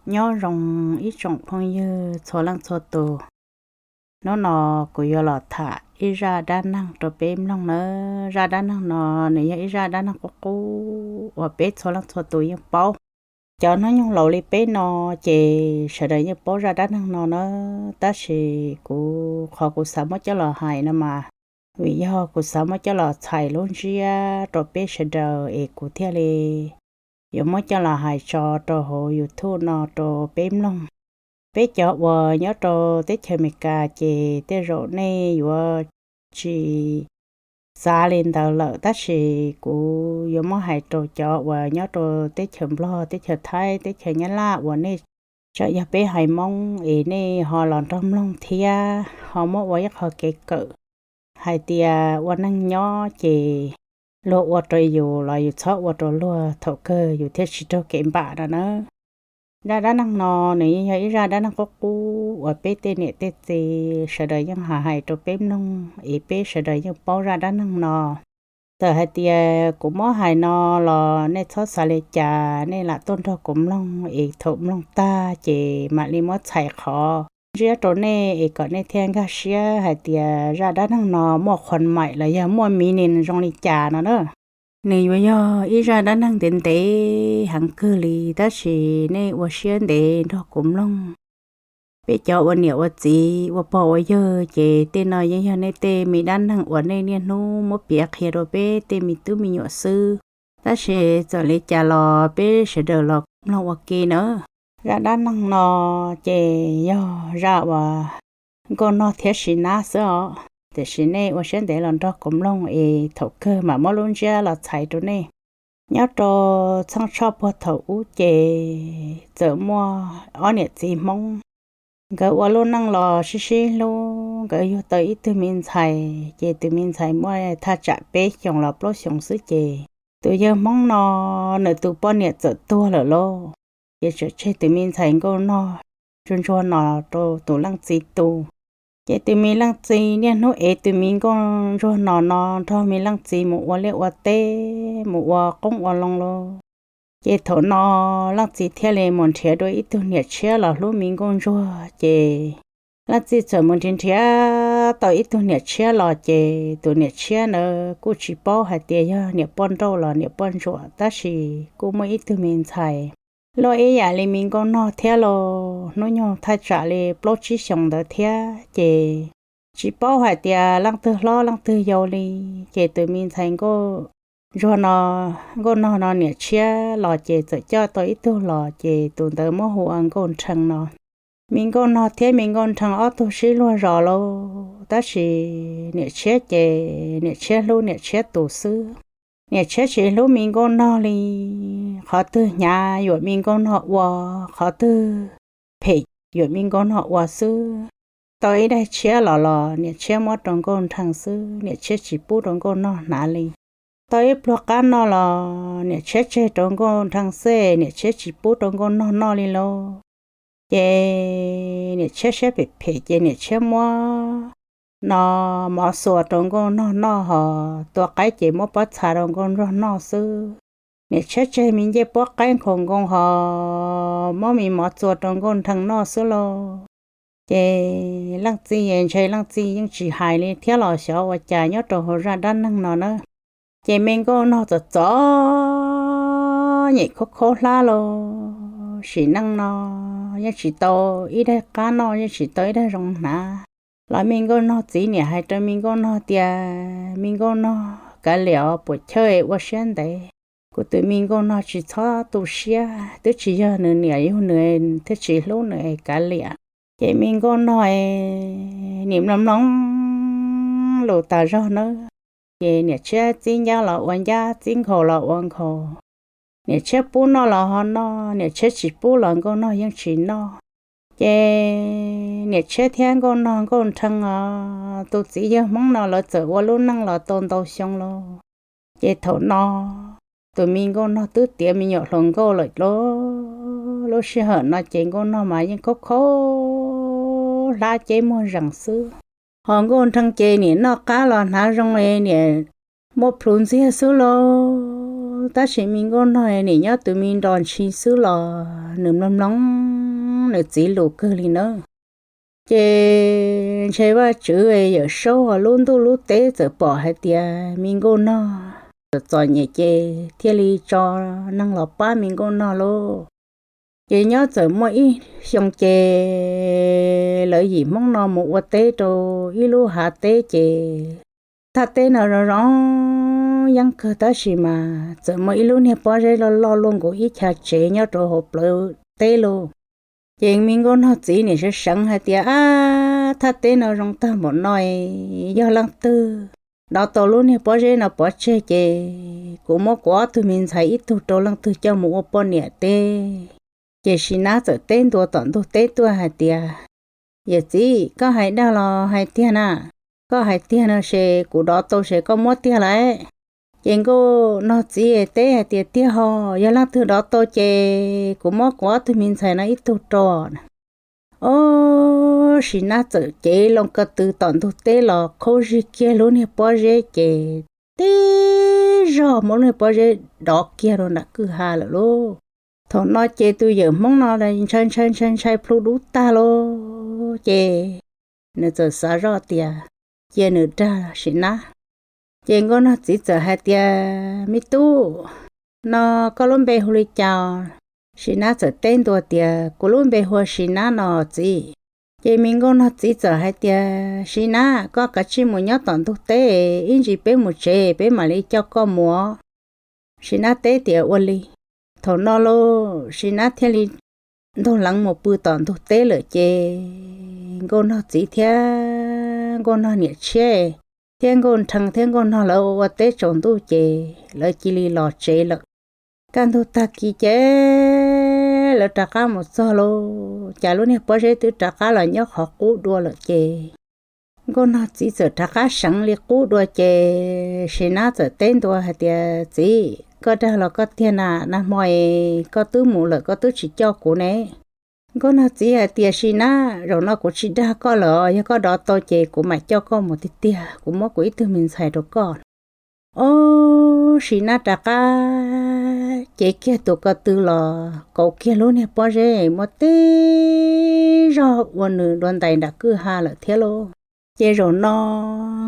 Nyob zoo ib tsoom phooj ywg txhua leej txhua tus. Hnub no kuv yuav los tham ib zaj dab neeg rau peb mloog nawb. Zaj dab neeg no nws yog ib zaj dab neeg qub qub uas peb txhua leej txhua tus yeej paub. Cov hnub nyoog laus li peb no ces sawv daws yeej paub zaj dab neeg no nawb, tab sis kuv, qhov kuv xav muab coj los hais no mas vim yog kuv xav muab coj los txhais lub ntsiab rau peb sawv daws es kuv thiaj li yuav muab coj los hais tso rau hauv YouTube no rau peb mloog. Peb cov uas nyob rau teb chaws Amelikas ces tej zaum nej yuav tsis xav li ntawd lawm, tab sis kuv yuav muab hais rau cov uas nyob rau teb chaws Nplog, teb chaws Thaib, teb chaws Nyab Laj uas nej tseem yog peb haiv Hmoob es nej ho los nrog mloog thiab ho muab ua ib qho kev kawm hais tias ua neej nyob ces luag ua rau yus los yus txhob ua rau luag, thaum kawg yus thiaj tsis raug kev npam no nawb. Zaj dab neeg no nws yeej yog ib zaj dab neeg qub qub uas peb tej niam tej txiv sawv daws yeej hais hais rau peb mloog es peb sawv daws yeej paub zaj dab neeg no. Txawm hais tias kuv muab hais no los nej txhob xav li cas, nej lam tuaj nrog kuv mloog es thaum mloog tag ces mam li muab txhais qhov ntsiab rau nej es kom nej thiaj nkag siab hais tias zaj dab neeg no muaj qhuas maim los yog muaj meaning zoo li cas no na. Nws yuav yog ib zaj dab neeg ntev ntev heev kawg li, tab sis nej ua siab ntev nrog kuv mloog. Peb cov ua niam ua txiv ua pog ua yawg ces tej no yeej yog nej tej me dab neeg uas nej niaj hnub muab piav qhia rau peb tej me tub me nyuam xwb. Tab sis txawm li cas los peb sawv daws los mloog ua ke na. Zaj dab neeg no ces yog zaj uas nkauj nog thiab siv nab xwb os. Tiam sis nej ua siab ntev los nrog kuv mloog es thaum kawg mam muab lub ntsiab los txhais rau nej. Nyob rau txheej tshoj puag thaum ub ces txawm muaj ob niam txiv Hmoob, nkawd ua lub neej los sib sib hlub, nkawd yug tau ib tug me ntxhais, ces tus me ntxhais muaj thaj tsam peb xyoos los plaub xyoos xwb ces tus yawg Hmoob no nws tus poj niam txawm tuag lawm lauj. Ces tseem tseg tus me ntxhais nkauj nog ntsuag ntsuag no rau tus leej txiv tu. Ces tus me leej txiv niaj hnub ev tus me nkauj ntsuag no no nrog me leej txiv mus ua liaj ua teb, mus ua qoob ua loo lauj. Ces thaum no leej txiv thiaj li mus nrhiav dua ib tug niam tshiab los hlub me nkauj ntsuag, ces leej txiv txawm mus nrhiav nrhiav tau ib tug niam tshiab los, ces tus niam tshiab ntawd kuj tsis paub hais tias yog niam poj nrauj los niam poj ntsuam, tab sis kuj muaj ib tug me ntxhais luaj ib yam li me nkauj nog thiab lauj, hnub nyoog thaj tsam li plaub tsib xyoos ntawd thiab. Ces tsis paub hais tias leej twg hlob leej twg yau li. Ces tus me ntxhais nkauj ntsuag no, nkauj nog no niam tshiab los ces txawm coj tau ib tug los, ces tus ntawd muab hu ua nkauj nrhee no. Me nkauj nog thiab me nkauj nrhee ob tug sib luag zos lauj, tab sis niam tshiab ces niam tshiab hlub niam tshiab tus xwb. Niam tshiab tsis hlub me nkauj nog li, qhov twg hnyav yuam me nkauj nog ua, qhov twg phem yuam me nkauj nog ua xwb. Tau ib daig tshiab los los niam tshiab muab rau nkauj nrhee xwb, niam tshiab tsis pub rau nkauj nog hnav li. Tau ib pluag qab noj los niam tshiab tseg rau nkauj nrhee xwb, niam tshiab tsis pub rau nkauj nog noj li lauj. Ces niam tshiab siab phem phem ces niam tshiab muab no mov xuas rau nkauj nog noj, ho tua qaib ces muab pob txha rau nkauj ntsuag noj xwb. Niam tshiab tseg me ncej pob qaib nkhaus nkoos ho muab me mov txua rau nkauj nrhee noj xwb lauj. Ces leej txiv ntshe leej txiv yeej tsis hais li thiab los xyov ua cas nyob rau hauv zaj dab neeg no na. Ces me nkauj nog txom txom nyem khaub khaub hlab lauj, sim neej no yeej tsis tau ib daig qab noj, yeej tsis tau ib daig zoo hnav. Los me nkauj nog txiv niam hais rau me nkauj nog tias, me nkauj nog, kav liam os, puas chawj ua siab ntev. Kuv tus me nkauj nog tsis txhob tu siab, twb tsis yog nws niam yug nws thiaj tsis hlub nws, kav liam. Ces me nkauj nog nim mloog mloog lus tas zog nawb. Ces niam tshiab txib ncab los ua ncab, txib nkhaus los ua nkhaus. Niam tshiab pub noj los ho noj, niam tshiab tsis pub los nkauj nog yeej tsis noj. Ces niam tshiab thiab nkauj nog nkauj nrhee os, tus txiv yawg Hmoob no lawv txawm ua lub neej los tau ntau xyoo lauj. Ces thaum no tus me nkauj nog twb tiav me nyuam hluas nkauj lawm lauj. Lub sij hawm no ces nkauj nog mas yeej khaub khaub hlab ceb muag zees xwb. Ho nkauj nrhee ces nim noj qab los hnav zoo es niam muaj plhus ntxiag xwb lauj. Tab sis me nkauj nog nim nyob tus me nros ntshis xwb los nws mloog mloog nws txiv lus kawg li na. Ces ntshe Vajtswv Yawm Saub lub ntuj lub teb txawm pom hais tias me nkauj nog txom txom nyem ces thiaj li tso neeg los pab me nkauj nog lauj. Ces nyob txawm muaj ib xyoo ces lawv yim Hmoob no mus ua teb rau ib lub hav teb ces thaj teb no zoo zoo yeeb kawg tab sis mas txawm muaj ib lub niag pob zeb loj loj luaj nkaus ib chav tsev nyob rau hauv plawv teb lauj. Ces me nkauj nog txiv nim seev seev hais tias, ab, thaj teb no zoo tag npaum no, yog leej twg dov tau lub niag pob zeb no pov tseg ces kuv muab kuv ob tug me ntxhais ib tug rau leej twg coj mus ua poj niam teb. Ces Sim Nab txawm teb ntua tom ntug teb tuaj hais tias, yawm txiv, koj hais dag los hais tiag na? Koj hais tiag no ces kuv dov tau ces koj muab tiag lauj. Ces nkauj nog txiv teb hais tias, tiag ho, yog leej twg dov tau ces kuv muab kuv ob tug me ntxhais no ib tug rau na. Ob, Sim Nab txawm cev loo ko tw tom ntug teb los khaub zig kiag lub niag pob zeb ces tib zog muab lub niag pob zeb dov kiag rau nram kwj ha lawm lauj. Thaum no ces tus yawm Hmoob no ntshai ntshai ntshai ntshai plhu dub tag lauj. Ces nws txawm xav zoj tias cia nws dag Sim Nab. Ces nkauj nog txiv txawm hais tias, me tub, no koj lub npe hu li cas? Sim Nab txawm teb ntua tias, kuv lub npe hu ua Sim Nab no txiv. Ces me nkauj nog txiv txawm hais tias, Sim Nab, koj kav tsij mus nyob tom ntug teb, ib ntsis peb mus tsev peb mam li coj koj mus. Sim Nab teb tias ua li. Thaum no lauj, Sim Nab thiaj li ntaug leev mus pw tom ntug teb lawm ces nkauj nog txiv thiab nkauj nog niam tshiab thiab nkauj nrhee thiab nkauj nog lawv ua ua teb tsaus ntuj ces lawv cia li los tsev lawm. Kaj ntug tag kis ces lawv rov qab mus txog lauj, cas lub niag pob zeb twb rov qab los nyob qhov qub dua lawm ces nkauj nog txiv txawm rov qab seev li qub dua ces Sim Nab txawm teb ntua hais tias, txiv, koj dag los koj tiag na? Nag hmo es koj twb mus lawm koj twb tsis coj kuv ne. Nkauj nog txiv hais tias, Sim Nab, zaum no kuv tsis dag koj lawm, yog koj dov tau ces kuv mam coj koj mus tiag tiag, kuv muab kuv ib tug me ntxhais rau koj. Ob, Sim Nab rov qab cev kiag tus ko tw los kauv kiag lub niag pob zeb muab tib zog ua nws dua ntais nram kwj ha lawm thiab lauj. Ces zaum no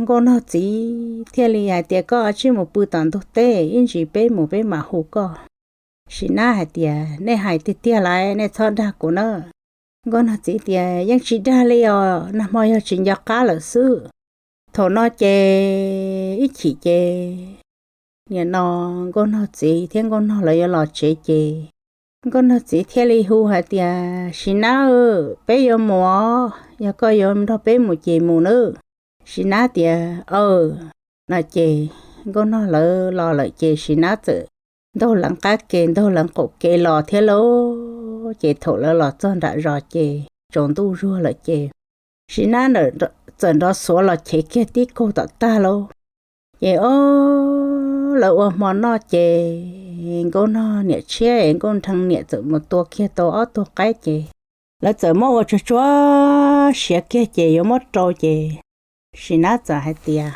nkauj nog txiv thiaj li hais tias, koj tsij mus pw tom ntug teb, ib ntsis peb mus peb mam hu koj. Sim Nab hais tias, nej hais tiag tiag lauj, nej txhob dag kuv na. Nkauj nog txiv tias, yeej tsis dag li os, nag hmo yog tsis nco qab lawm xwb. Thaum no ces ib chim ces nim no nkauj nog txiv thiab nkauj nog lawv yuav los tsev ces nkauj nog txiv thiaj li hu hais tias, Sim Nab, peb yuav mus os, yog koj yuav nrog peb mus ces mus nawb. Sim Nab tias, aw, no ces nkauj nog lawv los lawm ces Sim Nab txawm ntaug leev qab ke ntaug leev qaum ke los thiab lauj. Ces thaum lawv los txog nram zos ces tsaus ntuj zuag lawm ces Sim Nab txawm nrov xuav los chev kiag tib kaug tom tag lauj. Ces ob, lawv ua hmo noj ces nkauj nog niam tshiab es nkauj nrhee niam txawm mus tua kiag tau ob tug qaib ces lawv txawm muab ua tsuag tsuag siav kiag ces yuav muab rau ces Sim Nab txawm hais tias,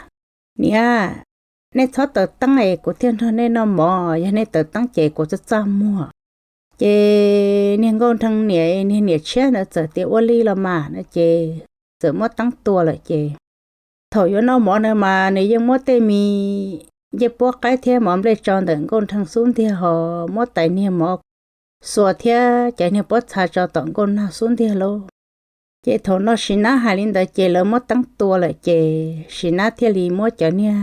niam, nej txhob taws teeb es kuv thiaj nrog nej noj mov, yog nej taws teeb ces kuv txaj txaj muag. Ces niag nkauj nrhee niam niag niam tshiab ntawd txawm tias, ua li los mas no ces txawm muab teeb tua lawm ces thaum yuav noj mov na mas nws yeej muab tej me ncej puab qaib thiab mov nplej tso ntawm nkauj nrhee xub ntiag ho muab tais niag mov xua thiab cov niag pob txha tso tom nkauj nog xub ntiag lauj. Ces thaum no Sim Nab hais li ntawd ces lawv muab teeb tua lawm ces Sim Nab thiaj li muab cov niag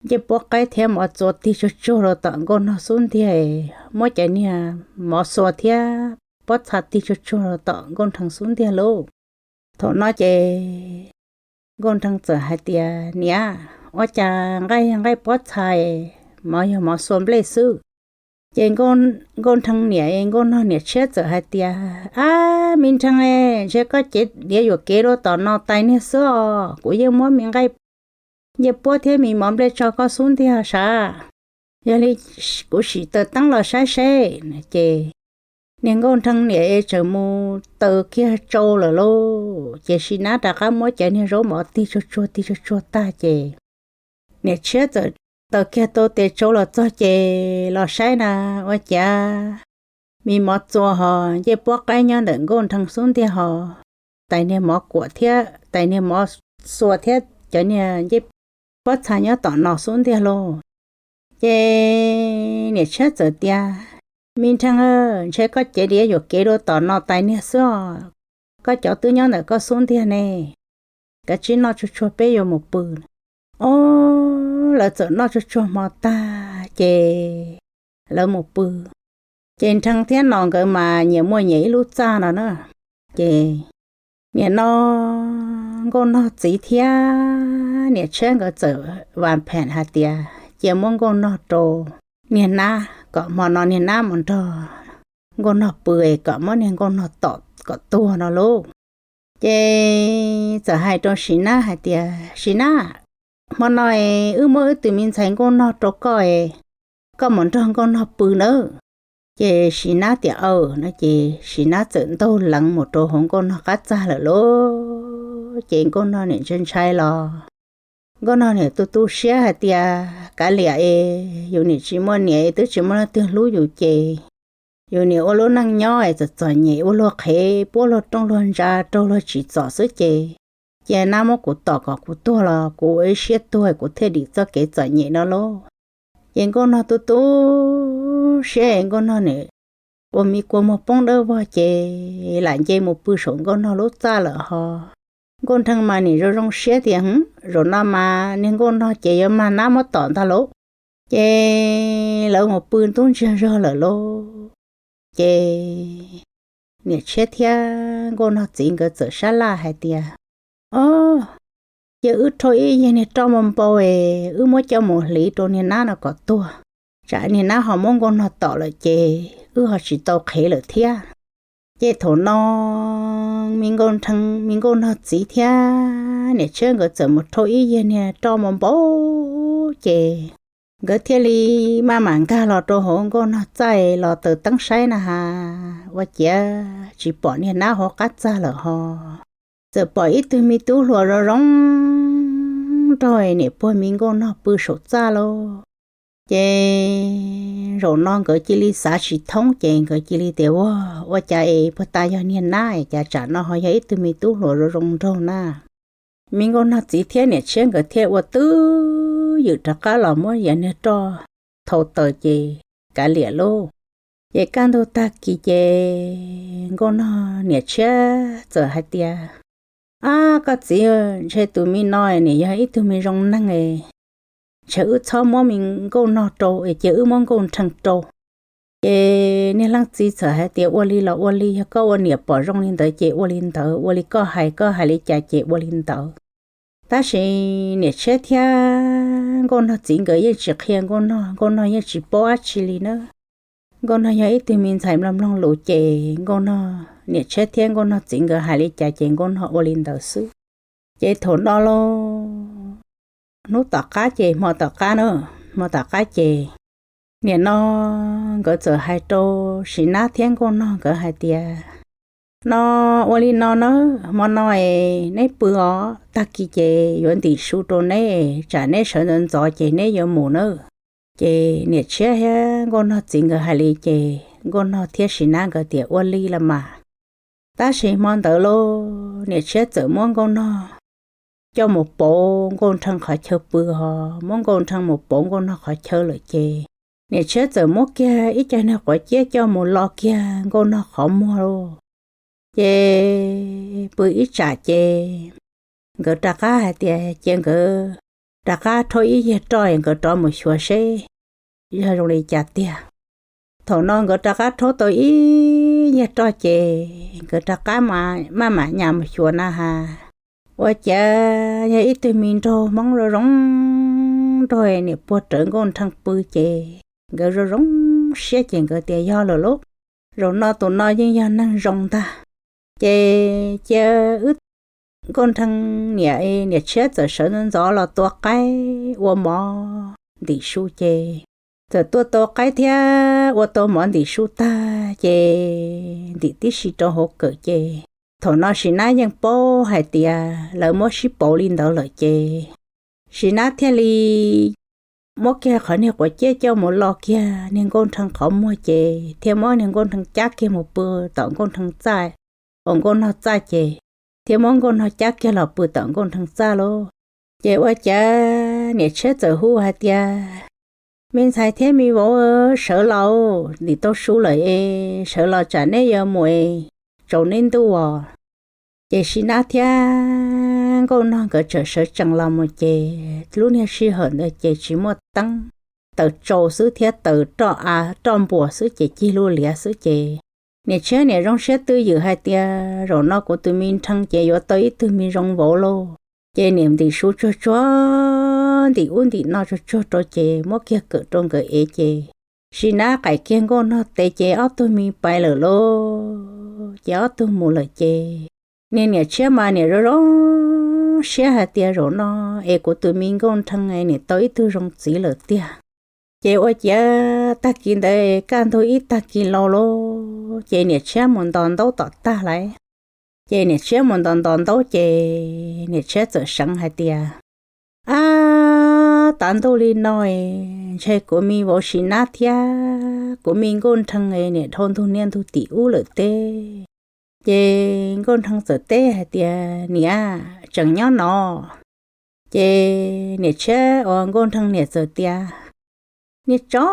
ncej puab qaib thiab mov txua tig tsuag tsuag rau tom nkauj nog xub ntiag, muab cov niag mov xua thiab pob txha tig tsuag tsuag rau tom nkauj nrhee xub ntiag lauj. Thaum no ces nkauj nrhee txawm hais tias, niam, ua cas nqaij yog nqaij pob txha, mov yog mov xua nplej xwb? Ces nkauj nrhee niam nkauj nog niam tshiab txawm hais tias, ab, me nrhee, ntshe koj cev diav yuam kev rau tom no tais niag xwb os, kuv yeej muab me nqaij ncej puab thiab me mov nplej tso koj xub ntiag sav. Yog li kuv sim taws teeb los saib seb. Ces niag nkauj nrhee niam tseem mus taws kiag tsau lawm lauj, ces Sim Nab rov qab muab cov niag zaub mov tig tsuag tsuag tig tsuag tsuag tag ces niam tshiab txawm taws kiag tau tes tsau los txog ces los saib na, ua cas me mov txua ho ncej puab qaib nyob ntawm Nkauj Nrhee xub ntiag ho tais niag mov kuam thiab tais niag mov xua thiab cov niag ncej puab txha nyob tom no xub ntiag lauj. Ces niam tshiab txawm tias, Me Nrhee, ntshe koj cev diav yuam kev rau tom no tais niag xwb os, koj cov twb nyob ntawm koj xub ntiag ne, kav tsij noj tsuag tsuag peb yuav mus pw. Ob, lawv txawm noj tsuag tsuag hmo tag ces lawv mus pw. Ces Nrhee thiab Nom nkawd mas nyias muaj nyias ib lub txaj no na. Ces nim no Nkauj Nog txiv thiab niam tshiab nkawd txawm vas pheem hais tias cia muab Nkauj Nog rau niag nab kom hmo no niag nab mus nrog Nkauj Nog pw es kom muab niag Nkauj Nog tom kom tuag no lauj. Ces txawm hais rau Siv Nab hais tias, Siv Nab, hmo no es wb muab wb tus me ntxhais Nkauj Nog rau koj es koj mus nrog Nkauj Nog pw nawb. Ces Siv Nab tias, Aw, no ces Siv Nab txawm ntaug leev mus rau hauv Nkauj Nog qab txag lawm lauj. Ces Nkauj Nog niam ntshai ntshai los Nkauj Nog niam tu tu siab hais tias, Kav liam es yus niam tsis muaj niam es twb tsis muaj leej twg hlub yus ces yus niam ua lub neej nyob es txom txom nyem ua luag qhev puab luag rooj luag ntsa raug luag tsim txom xwb ces cia nab muab kuv tom kom kuv tuag los kuv ua ib siab tuag kuv thiaj dim txoj kev txom nyem no lauj. Ces Nkauj Nog tu tu siab es Nkauj Nog niam ua miv kua muag poob dawb vog ces lam nce mus pw saum Nkauj Nog lub txaj lawm ho. Nkauj Nrhee mas nim zoo zoo siab tias, Zaum no mas niag Nkauj Nog ces yuav mag nab muab tom ntag lauj. Ces lawv mus pw ntub ntsiag zog lawm lauj. Ces niam tshiab thiab Nkauj Nog txiv nkawd txawm sab laj hais tias, Ob, cia wb rhaub ib yag niag roj npau npau es wb muab coj mus hliv rau niag nab no kom tuag, tsam niag nab ho muab Nkauj Nog tom lawm ces wb ho tsis tau qhev lawm thiab. Ces thaum no me Nkauj Nrhee, me Nkauj Nog txiv thiab niam tshiab nkawd txawm mus rhaub ib yag niag roj npau npau ces nkawd thiaj li maj mam nkag los rau hauv Nkauj Nog txaj los taws teeb saib na has, ua ciav tsis pom niag nab hauv qab txag lawm ho. Txawm pom ib tug me tub hluas zoo zoo nraug niam puag me Nkauj Nog pw saum txaj lauj. Ces zaum no nkawd cia li xav tsis thoob ces nkawd cia li tias, Ua, ua cas es puag ta yog niag nab es cas tsam no ho yog ib tug me tub hluas zoo zoo nraug na? Me Nkauj Nog txiv thiab niam tshiab nkawd thiaj ua twj ywm rov qab los muab yas niag roj thau taws ces kav liam lauj. Ces kaj ntug tag kis ces Nkauj Nog niam tshiab txawm hais tias, Ab koj txiv, ntshe tus me no nim yog ib tug me zoo neeg, ntshe wb txhob muab me Nkauj Nog rau es cia wb muab Nkauj Nrhee rau. Ces niag leej txiv txawm hais tias, Ua li los ua li, yog koj ua niam pom zoo li ntawd ces ua li ntawd, ua li koj hais, koj hais li cas ces ua li ntawd. Tab sis niam tshiab thiab Nkauj Nog txiv nkawd yeej tsis qhia Nkauj Nog, Nkauj Nog yeej tsis paub dab tsi li na. Nkauj Nog yog ib tug me ntxhais mloog mloog lus ces Nkauj Nog niam tshiab thiab Nkauj Nog txiv nkawd hais li cas ces Nkauj Nog ua li ntawd xwb. Ces thaum no lauj, hnub tom qab ces hmo tom qab na, hmo tom qab ces nim no nkawd txawm hais rau Siv Nab thiab Nkauj Nog nkawd hais tias, No, ua li no na, hmo no es neb pw os, tag kis ces yuav ntim su rau neb, tsam neb sawv ntxov ntxov ces neb yuav mus na. Ces niam tshiab thiab Nkauj Nog txiv nkawd hais li ces Nkauj Nog thiab Siv Nab nkawd tias, Ua li los mas. Tab sis hmo ntawd lauj, niam tshiab txawm muab Nkauj Nog coj mus pauv Nkauj Nrhee qhov chaw pw ho, muab Nkauj Nrhee mus pauv Nkauj Nog qhov chaw lawm ces niam tshiab txawm muab kiag ib co niag quav ciab coj mus lo kiag Nkauj Nog qhov muag lauj. Ces pw ib tsam ces nkawd rov qab hais tias cia nkawd rov qab rhaub ib yag roj es nkawd rov mus xyuas seb yog zoo li cas tiag. Thaum no nkawd rov qab rhaub tau ib yag roj ces nkawd rov qab maj mam nyas mus xyuas na has, ua cas yog ib tug me nraug Hmoob zoo zoo nraug niam puag rawv Nkauj Nrhee pw ces nkawd zoo zoo siab ces nkawd tias yog lawm lauj. Zaum no tus no yeej yog neeg zoo ntag. Ces cia wb Nkauj Nrhee niam, niam tshiab txawm sawv ntxov ntxov los tua qaib ua mov ntim su ces txawm tua tau qaib thiab ua tau mov ntim su tag ces ntim tib si rau hauv kawm ces thaum no Sim Nab yeej paub hais tias lawv muab sib pauv li ntawd lawm ces Sim Nab thiaj li muab kiag qhov niag quav ciab coj mus lo kiag niag Nkauj Nrhee qhov muag ces thiaj muab niag Nkauj Nrhee cab kiag mus pw tom Nkauj Nrhee txaj, uas Nkauj Nog txaj ces thiaj muab Nkauj Nog cab kiag los pw tom Nkauj Nrhee txaj lauj. Ces ua cas niam tshiab txawm hu hais tias, me ntxhais thiab me vauv, sawv lauj, ntim tau su lawm es sawv los tsam neb yuav mus es tsaus neb ntuj os. Ces Sis Nab thiab Nkauj Nog nkawd txawm sawv tsees los mus ces lub niag sij hawm ntawd ces tsis muaj teeb, taws tsau xwb thiab taws roj av roj npuas xwb ces cig lub liav xwb ces niam tshiab niam zoo siab twj ywm hais tias zaum no kuv tus me Nrhee ces yuav tau ib tug me zoo vauv lauj. Ces niam ntim su tsuag tsuag, ntim ub ntim no tsuag tsuag rau ces muab kiag kawm rau nkawd ev ces Sis Nab qaim kiag Nkauj Nog tes ces ob tug me pais lawm lauj. Ces ob tug mus lawm ces niag niam tshiab mas niam zoo zoo siab hais tias zaum no es kuv tus me Nkauj Nrhee es niam tau ib tug zoo txiv lawm tiag. Ces ua ciav tag kis ntawd kaj ntug ib tag kis laus lauj, ces niam tshiab mus ntos ntaub tom tag lawm. Ces niam tshiab mus ntos ntos ntaub ces niam tshiab txawm seev hais tias, ab, tav ntuj li no es ntshe kuv me vauv Sis Nab thiab kuv me Nkauj Nrhee es niam dhau ntug niaj ntug tim ub lawm teb. Ces Nkauj Nrhee txawm teb hais tias, niam, tseem nyob no. Ces niam tshiab uas Nkauj Nrhee niam txawm tias, niag tsov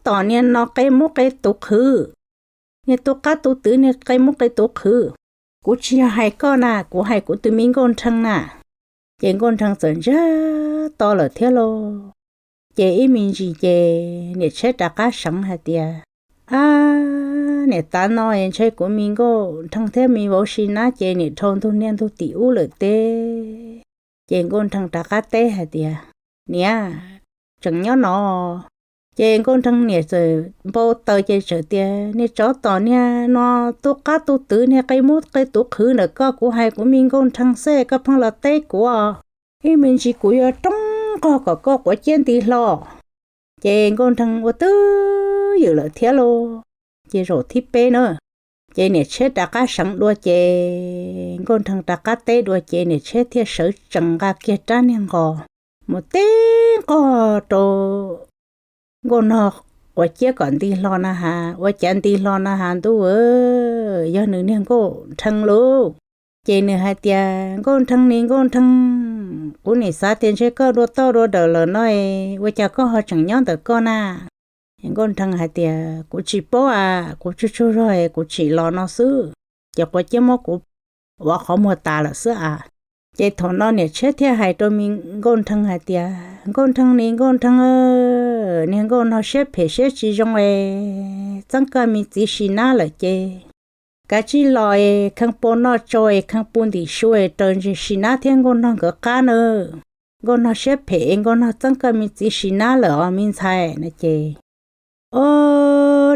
tom niag no qe mub qe tuv qhwv, niag tub qab tub twv niag qe mub qe tuv qhwv, kuv tsis yog hais koj na, kuv hais kuv tus me Nkauj Nrhee na. Ces Nkauj Nrhee txawm ntsiag to lawm thiab lauj. Ces ib me ntsis ces niam tshiab rov qab seev hais tias, ab, niam, tav no es ntshe kuv me Nkauj Nrhee thiab me vauv Sis Nab ces niam dhau ntug niaj ntug tim ub lawm teb. Ces Nkauj Nrhee rov qab teb hais tias, niam, tseem nyob no. Ces Nkauj Nrhee niam txawm npau taws ces txawm tias, niag tsov tom niag no tub qab tub twv niag qe mub qe tuv qhwv ntawm koj, kuv hais kuv me Nkauj Nrhee xwb, koj pheej los teb kuv. Ib me ntsis kuv yuav roob nqog kom koj quav ciab nti hlo. Ces Nkauj Nrhee ua twj ywm lawm thiab lauj. Ces zaum thib peb na, ces niam tshiab rov qab seev dua ces Nkauj Nrhee rov qab teb dua ces niam tshiab thiaj sawv tsees nqa kiag rab niag nqos mus teb nqog rau Nkauj Nog quav ciab kom nti hlo na has, ua cas nti hlo na has ntuj, yog nws niag Nkauj Nrhee lauj. Ces nws hais tias, Nkauj Nrhee ne Nkauj Nrhee, kuv nim xav tias ntshe koj dua toj dua dawm lawm no, ua cas koj ho tseem nyob ntawm koj na? Nkauj Nrhee hais tias, kuv tsis paub a, kuv tsuag tsuag zog kuv tsim los no xwb, ces quav ciab muab kuv ua qhov muag tas lawm xwb a. Ces thaum no niam tshiab thiaj hais rau me Nkauj Nrhee hais tias, Nkauj Nrhee ne Nkauj Nrhee, niag Nkauj Nog siab phem siab tsis zoo es txeeb koj me txiv Sis Nab lawm ces kav tsij los es khee pua noj tsau es khee pua ntim su es raws Sis Nab thiab Nkauj Nog nkawd qab na. Nkauj Nog siab phem es Nkauj Nog txeeb koj me txiv Sis Nab lawm os me ntxhais no ces, o,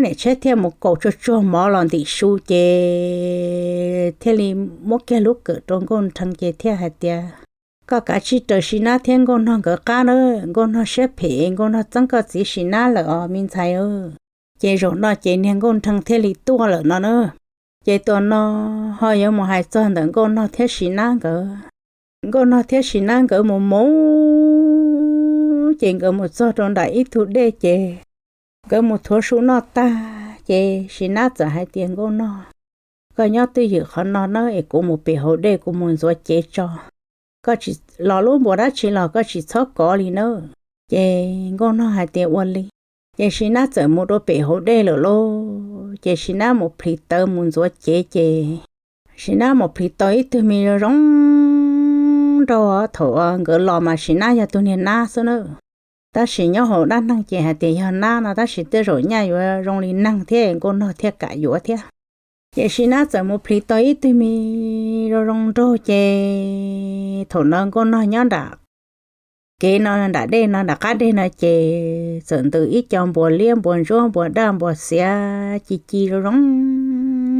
niam tshiab thiaj mus kaus tsuag tsuag mov los ntim su ces thiaj li muab kiag lub kawm rau Nkauj Nrhee ces thiaj hais tias, koj kav tsij raws Sis Nab thiab Nkauj Nog nkawd qab na, Nkauj Nog siab phem es Nkauj Nog txeeb koj txiv Sis Nab lawm os me ntxhais. Ces zaum no ces niag Nkauj Nrhee thiaj li tuaj lawm no na. Ces tuaj no ho yuav mus hais txog ntawm Nkauj Nog thiab Sis Nab nkawd. Nkauj Nog thiab Sis Nab nkawd mus mus ces nkawd mus txog rau nram ib tug dej ces nkawd mus thuav su noj tag ces Sis Nab txawm hais tias, Nkauj Nog, koj nyob twj ywm qhov no na es kuv mus pem hauv dej kuv mus ntxuav cev tso. Koj tsis los lub npuas dab tsi los koj tsis txhob kov li na. Ces Nkauj Nog hais tias, ua li. Ces Sis Nab txawm mus rau pem hauv dej lawm lauj. Ces Sis Nab mus plhis taws mus ntxuav cev ces Sis Nab mus plhis tau ib tug me zoo zoo nraug. Thaum nkawd los mas Sis Nab yog tus niag nab xwb na. Tab sis nyob hauv dab neeg ces hais tias yog nab no tab sis tej zaum nyaj yuav zoo li neeg thiab Nkauj Nog thiaj kam yuav thiab. Ces Sis Nab txawm mus plhis tau ib tug me zoo zoo nraug ces thaum no Nkauj Nog nyob nram kev no nram dej no nram qab deg no ces txawm ntws ib co npuas liab npuas ntsuab npuas daj npuas xiav ci ci zoo zoo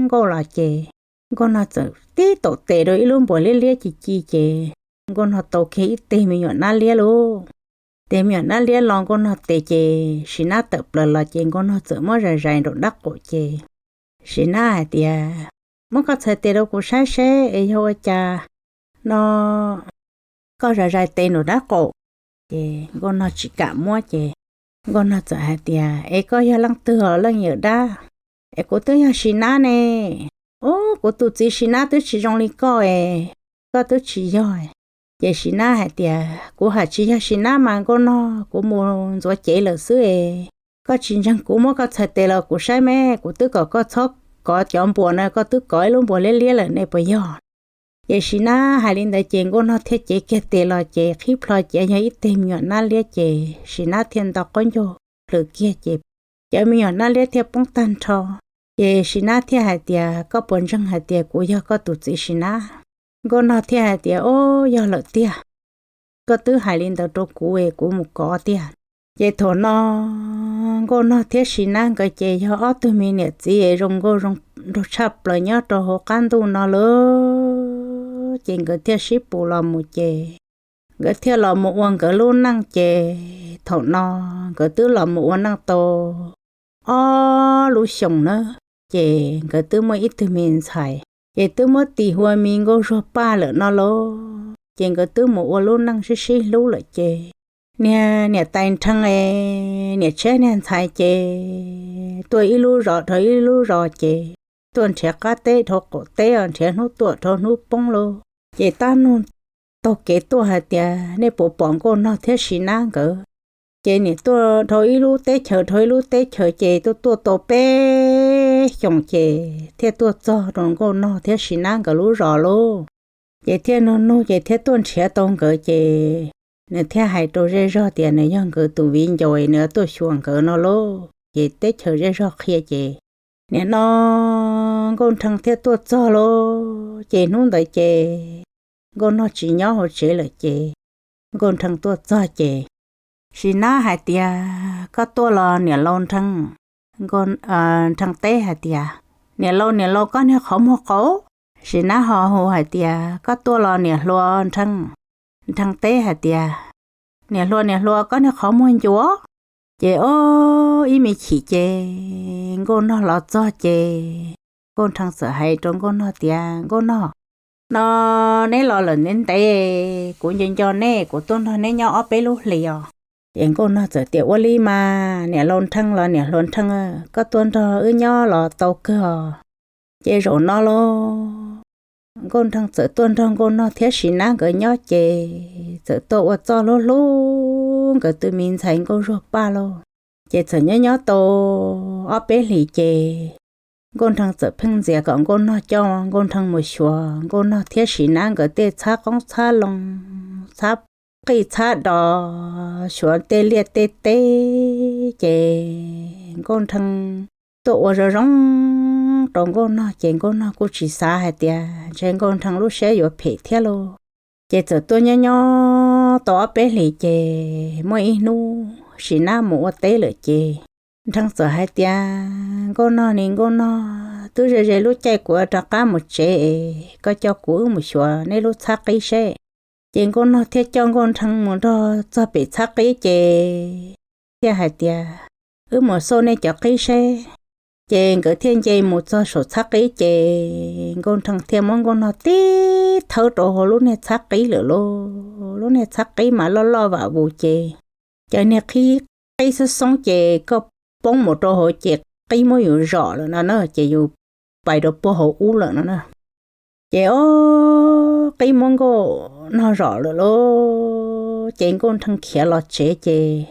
nkauj los ces Nkauj Nog txawm tib taum tes rau ib lub npuas liab liab ci ci ces Nkauj Nog tau kiag ib teg me nyuam nab liab lauj. Teg me nyuam nab liab los Nkauj Nog tes ces Sis Nab tawm plaws los ces Nkauj Nog txawm muab zais zais nraum dab qaum ces Sis Nab hais tias, muab koj txhais tes rau kuv saib seb es yog ua cas no koj zais zais tes nraum dab qaum. Ces Nkauj Nog tsis kam muab ces Nkauj Nog txawm hais tias, Es koj yog leej twg os leej yawm dab? Es kuv twb yog Sis Nab ne. Ub, kuv tus txiv Sis Nab twb tsis zoo li koj es, koj twb tsis yog. Ces Sis Nab hais tias, Kuv hais tsis yog Sis Nab mas Nkauj Nog, kuv mus ntxuav cev lawm xwb es, koj tsis ntseeg kuv muab koj txhais tes los kuv saib me, kuv twb kom koj txhob kov cov npuas na, koj twb kov ib lub npuas liab liab lawm ne puas yog? Ces Sis Nab hais li ntawd ces Nkauj Nog thiaj cev kiag tes los ces qhib plho ces yog ib teg me nyuam nab liab ces Sis Nab thiaj nto qaub ncaug plhws kiag ces cov me nyuam nab liab thiaj poob tag nrho. Ces Sis Nab thiaj hais tias, Koj puas ntseeg hais tias kuv yog koj tus txiv Sis Nab? Nkauj Nog thiaj hais tias, Ob, yog lawm tiag. Koj twb hais li ntawd rau kuv es kuv mus kov tiag. Ces thaum no Nkauj Nog thiab Sis Nab nkawd ces yog ob tug me niam txiv es zoo nkauj zoo nraug tshaj plaws nyob rau hauv qab ntuj no lawm. Ces nkawd thiaj sib pus los mus ces nkawd thiaj los mus ua nkawd lub neej ces thaum no nkawd twb los mus ua neej tau ob lub xyoos na, ces nkawd twb muaj ib tug me ntxhais, ces twb muab tis hu ua Me Nkauj Zuag Paj lawm no lauj. Ces nkawd twb mus ua lub neej sib sib hlub lawm ces niag niam tais Nrhee es niam tshiab niag ntxhais ces tuaj ib lub zos dhau ib lub zos ces tuaj nrhiav qab teb dhau qaum teb os, nrhiav hnub tuaj dhau hnub poob lauj. Ces tab nug taug kev tuaj hais tias, Nej puas pom Nkauj Nog thiab Sis Nab nkawd? Ces niam tuaj dhau ib lub teb chaws dhau ib lub teb chaws ces tuaj tuaj tau peb xyoos ces thiaj tuaj txog rau Nkauj Nog thiab Sis Nab nkawd lub zos lauj. Ces thiaj nug nug ces thiaj tuaj nrhiav tau nkawd ces nws thiaj hais rau zej zog tias nws yog nkawd tus viv ncaus es nws tuaj xyuas nkawd no lauj. Ces teb chaws zej zog qhia ces nim no Nkauj Nrhee thiaj tuaj txog lauj. Ces hnub ntawd ces Nkauj Nog tsis nyob hauv tsev lawm ces Nkauj Nrhee tuaj txog ces Sis Nab hais tias, Koj tuaj los niam laus Nrhee? Nkauj Nrhee teb hais tias, Niam laus, niam laus, koj niag qhov muag qaub. Sis Nab ho hu hais tias, Koj tuaj los niam hluas Nrhee? Nrhee teb hais tias, Niam hluas, niam hluas, koj niag qhov muag ncuav. Ces ob ib me chim ces Nkauj Nog los txog ces Nkauj Nrhee txawm hais rau Nkauj Nog tias, Nkauj Nog, no neb los lawm ntev ntev, kuv nco nco neb, kuv tuaj nrog neb nyob ob peb lub hlis os. Ces Nkauj Nog txawm tias, Ua li mas niam laus Nrhee los niam hluas Nrhee, koj tuaj nrog wb nyob los tau kawg os. Ces zaum no lauj, Nkauj Nrhee txawm tuaj nrog Nkauj Nog thiab Sis Nab nkawd nyob ces txawm tuaj ua txoj hlub hlub nkawd tus me ntxhais Nkauj Zuag Paj lauj. Ces txawm nyob nyob tau ob peb hlis ces Nkauj Nrhee txawm pheej ntxias kom Nkauj Nog coj Nkauj Nrhee mus xyuas Nkauj Nog thiab Sis Nab nkawd tej txhab qoob txhab loo, txhab qij txhab dos, xyuas tej liaj tej teb. Ces Nkauj Nrhee tuaj ua zoo zoo rau Nkauj Nog ces Nkauj Nog kuj tsis xav hais tias ntshe Nkauj Nrhee lub siab yuav phem thiab lauj. Ces txawm tuaj nyob nyob tau ob peb hlis ces muaj ib hnub Sis Nab mus ua teb lawm ces Nrhee txawm hais tias, Nkauj Nog, ne Nkauj Nog, twb ze ze lub caij kuv rov qab mus tsev es koj coj kuv wb mus xyuas nej lub txhab qib seb. Ces Nkauj Nog thiaj coj Nkauj Nrhee mus nrog txog pem txhab qib ces thiaj hais tias, Wb mus xauj nej cov qib seb. Ces nkawd thiaj nce mus txog saum txhab qib ces Nkauj Nrhee thiaj muab Nkauj Nog tib thawb rau hauv lub niag txhab qib lawm lauj. Lub niag txhab qib mas loj loj vam vus ces cov niag qib, qib xoob xoob ces koj poob mus rau hauv ces qib muab yus zom lawm no na, ces yus pais rau puag hauv ub lawm no na. Ces ob qib muab Nkauj Nog zom lawm lauj. Ces Nkauj Nrhee khiav los tsev ces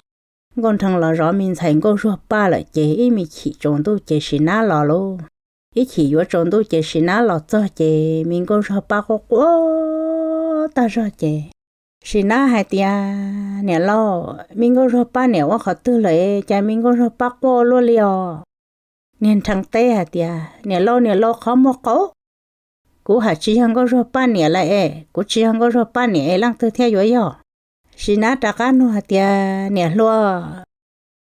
Nkauj Nrhee los zov me ntxhais Nkauj Zuag Paj lawm ces ib me chim tsaus ntuj ces Sis Nab los lauj. Ib chim yuav tsaus ntuj ces Sis Nab los txog ces me Nkauj Zuag Paj quaj quaj tag zog ces Sis Nab hais tias, Niam laus, me Nkauj Zuag Paj niam ua qhov twg lawm cas me Nkauj Zuag Paj quaj luaj li os? Niag Nrhee teb hais tias, Niam laus, niam laus, qhov muag qaub. Kuv hais tsis yog Nkauj Zuag Paj niam lawm es, kuv tsis yog Nkauj Zuag Paj niam es leej twg thiaj yuav yog? Sis Nab rov qab nug hais tias, Niam hluas,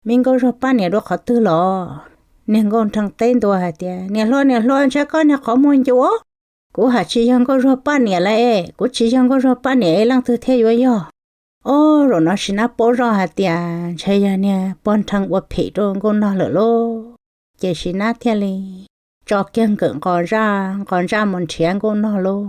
me Nkauj Zuag Paj niam dua qhov twg los? Niag Nkauj Nrhee teb ntua hais tias, Niam hluas, niam hluas, ntshe koj niag qhov muag ncuav. Kuv hais tsis yog Nkauj Zuag Paj niam lawm es, kuv tsis yog Nkauj Zuag Paj niam es leej twg thiaj yuav yog? Ob, zaum no Sis Nab paub zoj hais tias ntshe yog niag pog Nrhee ua phem rau Nkauj Nog lawm lauj. Ces Sis Nab thiaj li tso kiag nkawm nqos ntsaj, nqos ntsaj mus nrhiav Nkauj Nog lauj.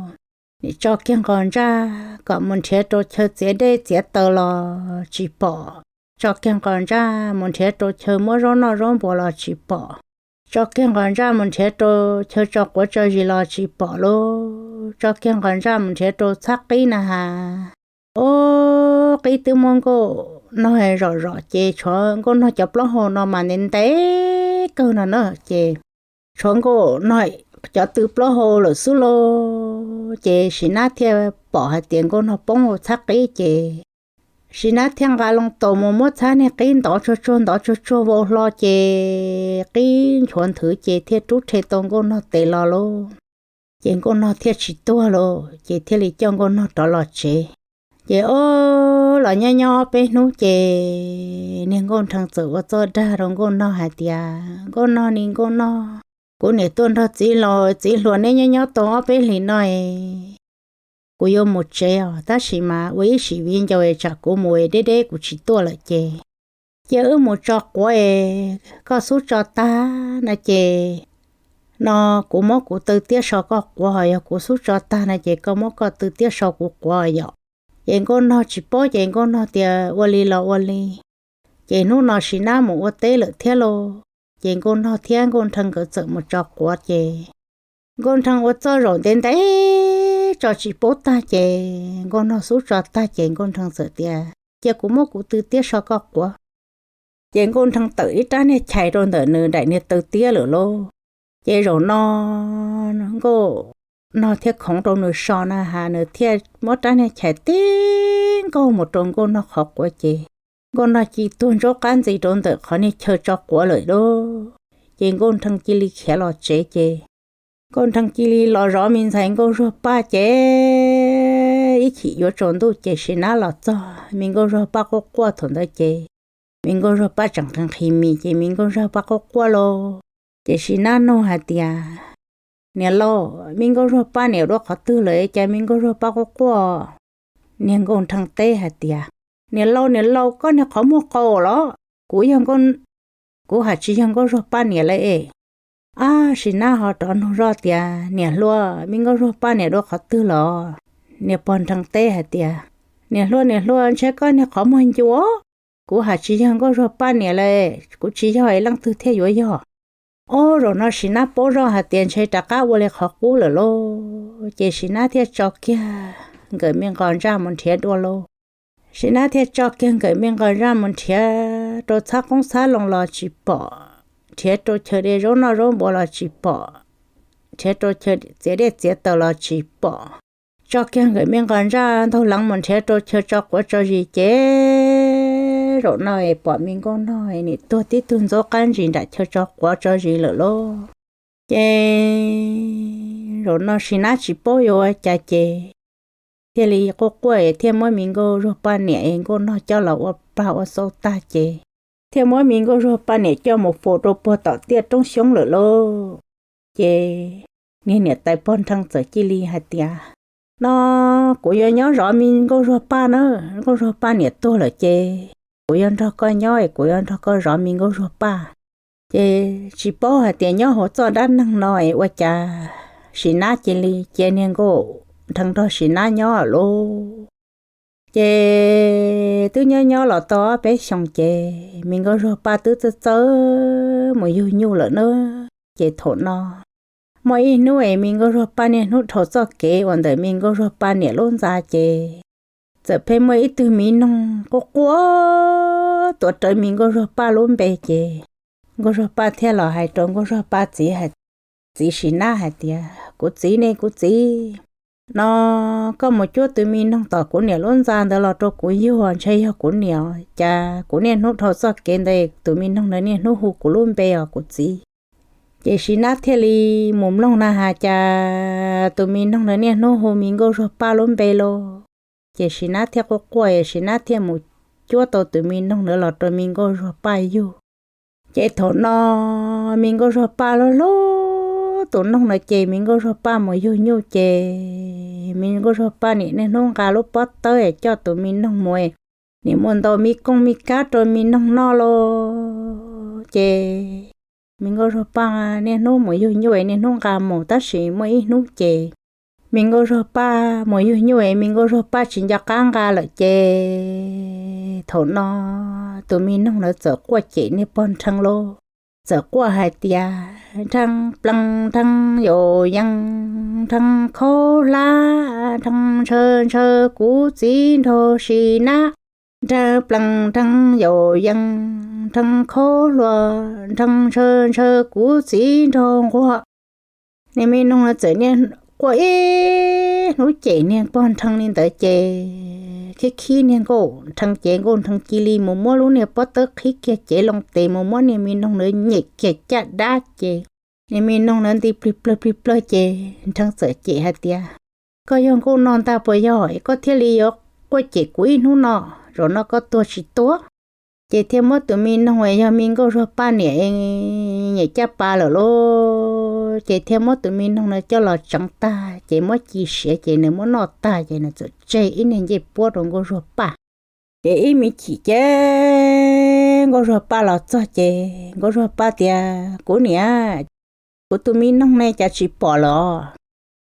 Tso kiag nqos ntsaj kom mus nrhiav rau chaw txiav dej txiav taws los tsis pom. Tso kiag nqos ntsaj mus nrhiav rau chaw muab zaub noj zaub npua los tsis pom. Tso kiag nqos ntsaj mus nrhiav rau chaw tso quav tso zis los tsis pom lauj. Tso kiag nqos ntsaj mus nrhiav rau txhab qib na has. Ob, qib twb muab nkauj nog zom zom ces tshuav nkauj nog cov plaub hau no mas ntev ntev kawg no na ces tshuav nkauj nog cov tw plaub hau lawm xwb lauj. Ces Sim Nab thiaj pom hais tias nkauj nog poob hauv txhab qib ces Sim Nab thiaj nqa loo taus mus muab txhab niag qib ntov tsuag tsuag ntov tsuag tsuag vau hlo ces qib nchuav nthwv ces thiaj rub rhe tau nkauj nog tes los lauj. Ces nkauj nog thiaj tsis tuag lauj, ces thiaj li coj nkauj nog rov los tsev. Ces ob, los nyob nyob ob peb hnub ces niag Nkauj Nrhee txawm ua txoj dag rau Nkauj Nog hais tias, Nkauj Nog, niam Nkauj Nog, kuv niam tuaj nrog txiv laus txiv hluas neb nyob nyob tau ob peb hlis no es kuv yuav mus tsev os, tab sis mas ua ib sim viv ncaus es tsam kuv mus deb deb kuv tsis tuaj lawm ces cia wb mus tso quav es koj xub tso tag no ces no kuv muab kuv tw tiab so koj quav, ho yog kuv xub tso tag no ces koj muab koj tw tiab so kuv quav yom. Ces Nkauj Nog tsis paub ces Nkauj Nog tias ua li los ua li. Ces hnub no Sim Nab mus ua teb lawm thiab lauj, ces Nkauj Nog thiab Nkauj Nrhee nkawd txawm mus tso quav ces Nkauj Nrhee ua txoj zaum ntev ntev tso tsis paub tag ces Nkauj Nog xub tso tag ces Nkauj Nrhee txawm tias, Cia kuv muab kuv tw tiab so koj quav. Ces Nkauj Nrhee tawm ib rab niag chais rau ntawm nws daim niag tw tiab lawm lauj. Ces zaum no Nkauj Nog thiaj khoov rau nws so na has, nws thiaj muab rab niag chais tib nkaug mus rau Nkauj Nog qhov quav ces Nkauj Nog cia tuag ntsuab qab ntxiv rau ntawm qhov niag chaw tso quav lawm lauj. Ces Nkauj Nrhee cia li khiav los tsev ces Nkauj Nrhee cia li los zov me ntxhais Nkauj Zuag Paj ces ib chim yuav tsaus ntuj ces Sim Nab los txog, me Nkauj Zuag Paj quaj quaj thaum ntawd ces me Nkauj Zuag Paj tseem nqhis nqhis mis ces me Nkauj Zuag Paj quaj quaj lauj. Ces Sim Nab nug hais tias, Niam laus, me Nkauj Zuag Paj niam dua qhov twg lawm cas me Nkauj Zuag Paj quaj quaj? Niag Nkauj Nrhee teb hais tias, Niam laus, niam laus, koj niag qhov muag qau los? Kuv yog, kuv hais tsis yog Nkauj Zuag Paj niam lawm es. Ab, Sim Nab ho rov nug zoj tias, Niam hluas, me Nkauj Zuag Paj niam dua qhov twg los? Niag pog Nrhee teb hais tias, Niam hluas, niam hluas, ntshe koj niag qhov muag ncua, kuv hais tsis yog Nkauj Zuag Paj niam lawm, kuv tsis yog es leej twg thiaj yuav yog? Ob, zaum no Sim Nab paub zoj hais tias ntshe rov qab ua li qhov qub lawm lauj. Ces Sim Nab thiaj tso kiag nkawm me nqos ntsaj mus nrhiav dua lauj. Sim Nab thiaj tso kiag nkawm me nqos ntsaj mus nrhiav rau txhab qoob txhab loo los tsis pom, nrhiav rau chaw de zaub noj zaub npua los tsis pom, nrhiav rau chaw txiav dej txiav taws los tsis pom. Tso kiag nkawm me nqos ntsaj ntaug leev mus nrhiav rau chaw tso quav tso zis ces zaum no es pom me nkauj nog nim tuag tib tug ntxuav qab ntsis nram chaw tso quav tso zis lawm lauj. Ces zaum no Sim Nab tsis paub yuav ua cas ces thiaj li quaj quaj es thiaj muab me nkauj Zuag Paj niam es nkauj nog coj los ua plag ua xau tag ces thiaj muab me nkauj Zuag Paj niam coj mus faus rau puag tom tiaj roob xyoob lawm lauj. Ces niag niam tais pog Nrhee txawm cia li hais tias, No kuv yuav nyob zov me nkauj Zuag Paj na, nkauj Zuag Paj niam tuag lawm ces kuv yuav nrog koj nyob es kuv yuav nrog koj zov me nkauj Zuag Paj. Ces tsis paub hais tias nyob hauv txoj dab neeg no es ua cas Sim Nab cia li cia niag nkauj Nrhee nrog Sim Nab nyob lauj. Ces twb nyob nyob los tau ob peb xyoos ces me nkauj Zuag Paj twb txawj txawj mus yug nyuj lawm na. Ces thaum no muaj ib hnub es me nkauj Zuag Paj niaj hnub dhau txoj kev uas ntawm me nkauj Zuag Paj niam lub ntxa ces txawm pheej muaj ib tug miv noog quaj quaj tuav rawv me nkauj Zuag Paj lub npe ces nkauj Zuag Paj thiaj los hais rau nkauj Zuag Paj txiv hais, txiv Sim Nab hais tias, Kuv txiv ne, kuv txiv, no koj mus cuab tus miv noog tom kuv niam lub ntxa ntawd los rau kuv yug, ntshe yog kuv niam, cas kuv niaj hnub dhau txoj kev ntawd tus miv noog ntawd niaj hnub hu kuv lub npe os kuv txiv. Ces Sim Nab thiaj li mus mloog na has cas tus miv noog ntawd niaj hnub hu me nkauj Zuag Paj lub npe lauj. Ces Sim Nab thiaj quaj quaj, Sim Nab thiaj mus cuab tau tus miv noog ntawd los rau me nkauj Zuag Paj yug. Ces thaum no me nkauj Zuag Paj hlub hlub tus noog ntawd ces me nkauj Zuag Paj mus yug nyuj ces me nkauj Zuag Paj niam niaj hnub nqa lub pob tawb coj tus miv noog mus, nim muaj ntau miv koob miv kab rau miv noog noj lauj. Ces me nkauj Zuag Paj niaj hnub mus yug nyuj niaj hnub nqa mus, tab sis muaj ib hnub ces Me Nkauj Zuag Paj mus yug nyuj es Me Nkauj Zuag Paj tsis nco qab nqa lawm ces thaum no tus me noog ntawd txawm quaj cem niag pog Nrhee lauj. Txawm quaj hais tias, Nrhee plees Nrhee yaus yees, Nrhee khaub hlab, Nrhee ntshaw ntshaw kuv txiv nraug si nab, Nrhee plees Nrhee yaus yees, Nrhee khaub hluas, Nrhee ntshaw ntshaw kuv txiv nraug nquag. Niag me noog txawm niag quaj ib hnub cem niag pog Nrhee li ntawd ces khib khib niag Nkauj Nrhee ces Nkauj Nrhee cia li mus muab lub niag pob tawb qhib kiag cev loo tes mus muab niag me noog ntawd nyem kiag caj dab ces niag me noog ntawd nti plig plawg plig plawg ces Nrhee txawm cem hais tias, Koj yog nkauj no ntag puas yog es koj thiaj li yuav quaj cem kuv ib hnub no? Zaum no koj tuag tsis tuag? Ces thiaj muab tus me noog uas yog Me Nkauj Zuag Paj niam nyem caj pas lawm lauj. Ces thiaj muab tus me noog no coj los tseev tag ces muab ci siav ces nws muab noj tag ces nws txawm tseg ib niag ncej puab rau Nkauj Zuag Paj. Ces ib me chim ces Nkauj Zuag Paj los txog ces Nkauj Zuag Paj tias, Kuv niam, kuv tus me noog ne cas tsis pom lawm?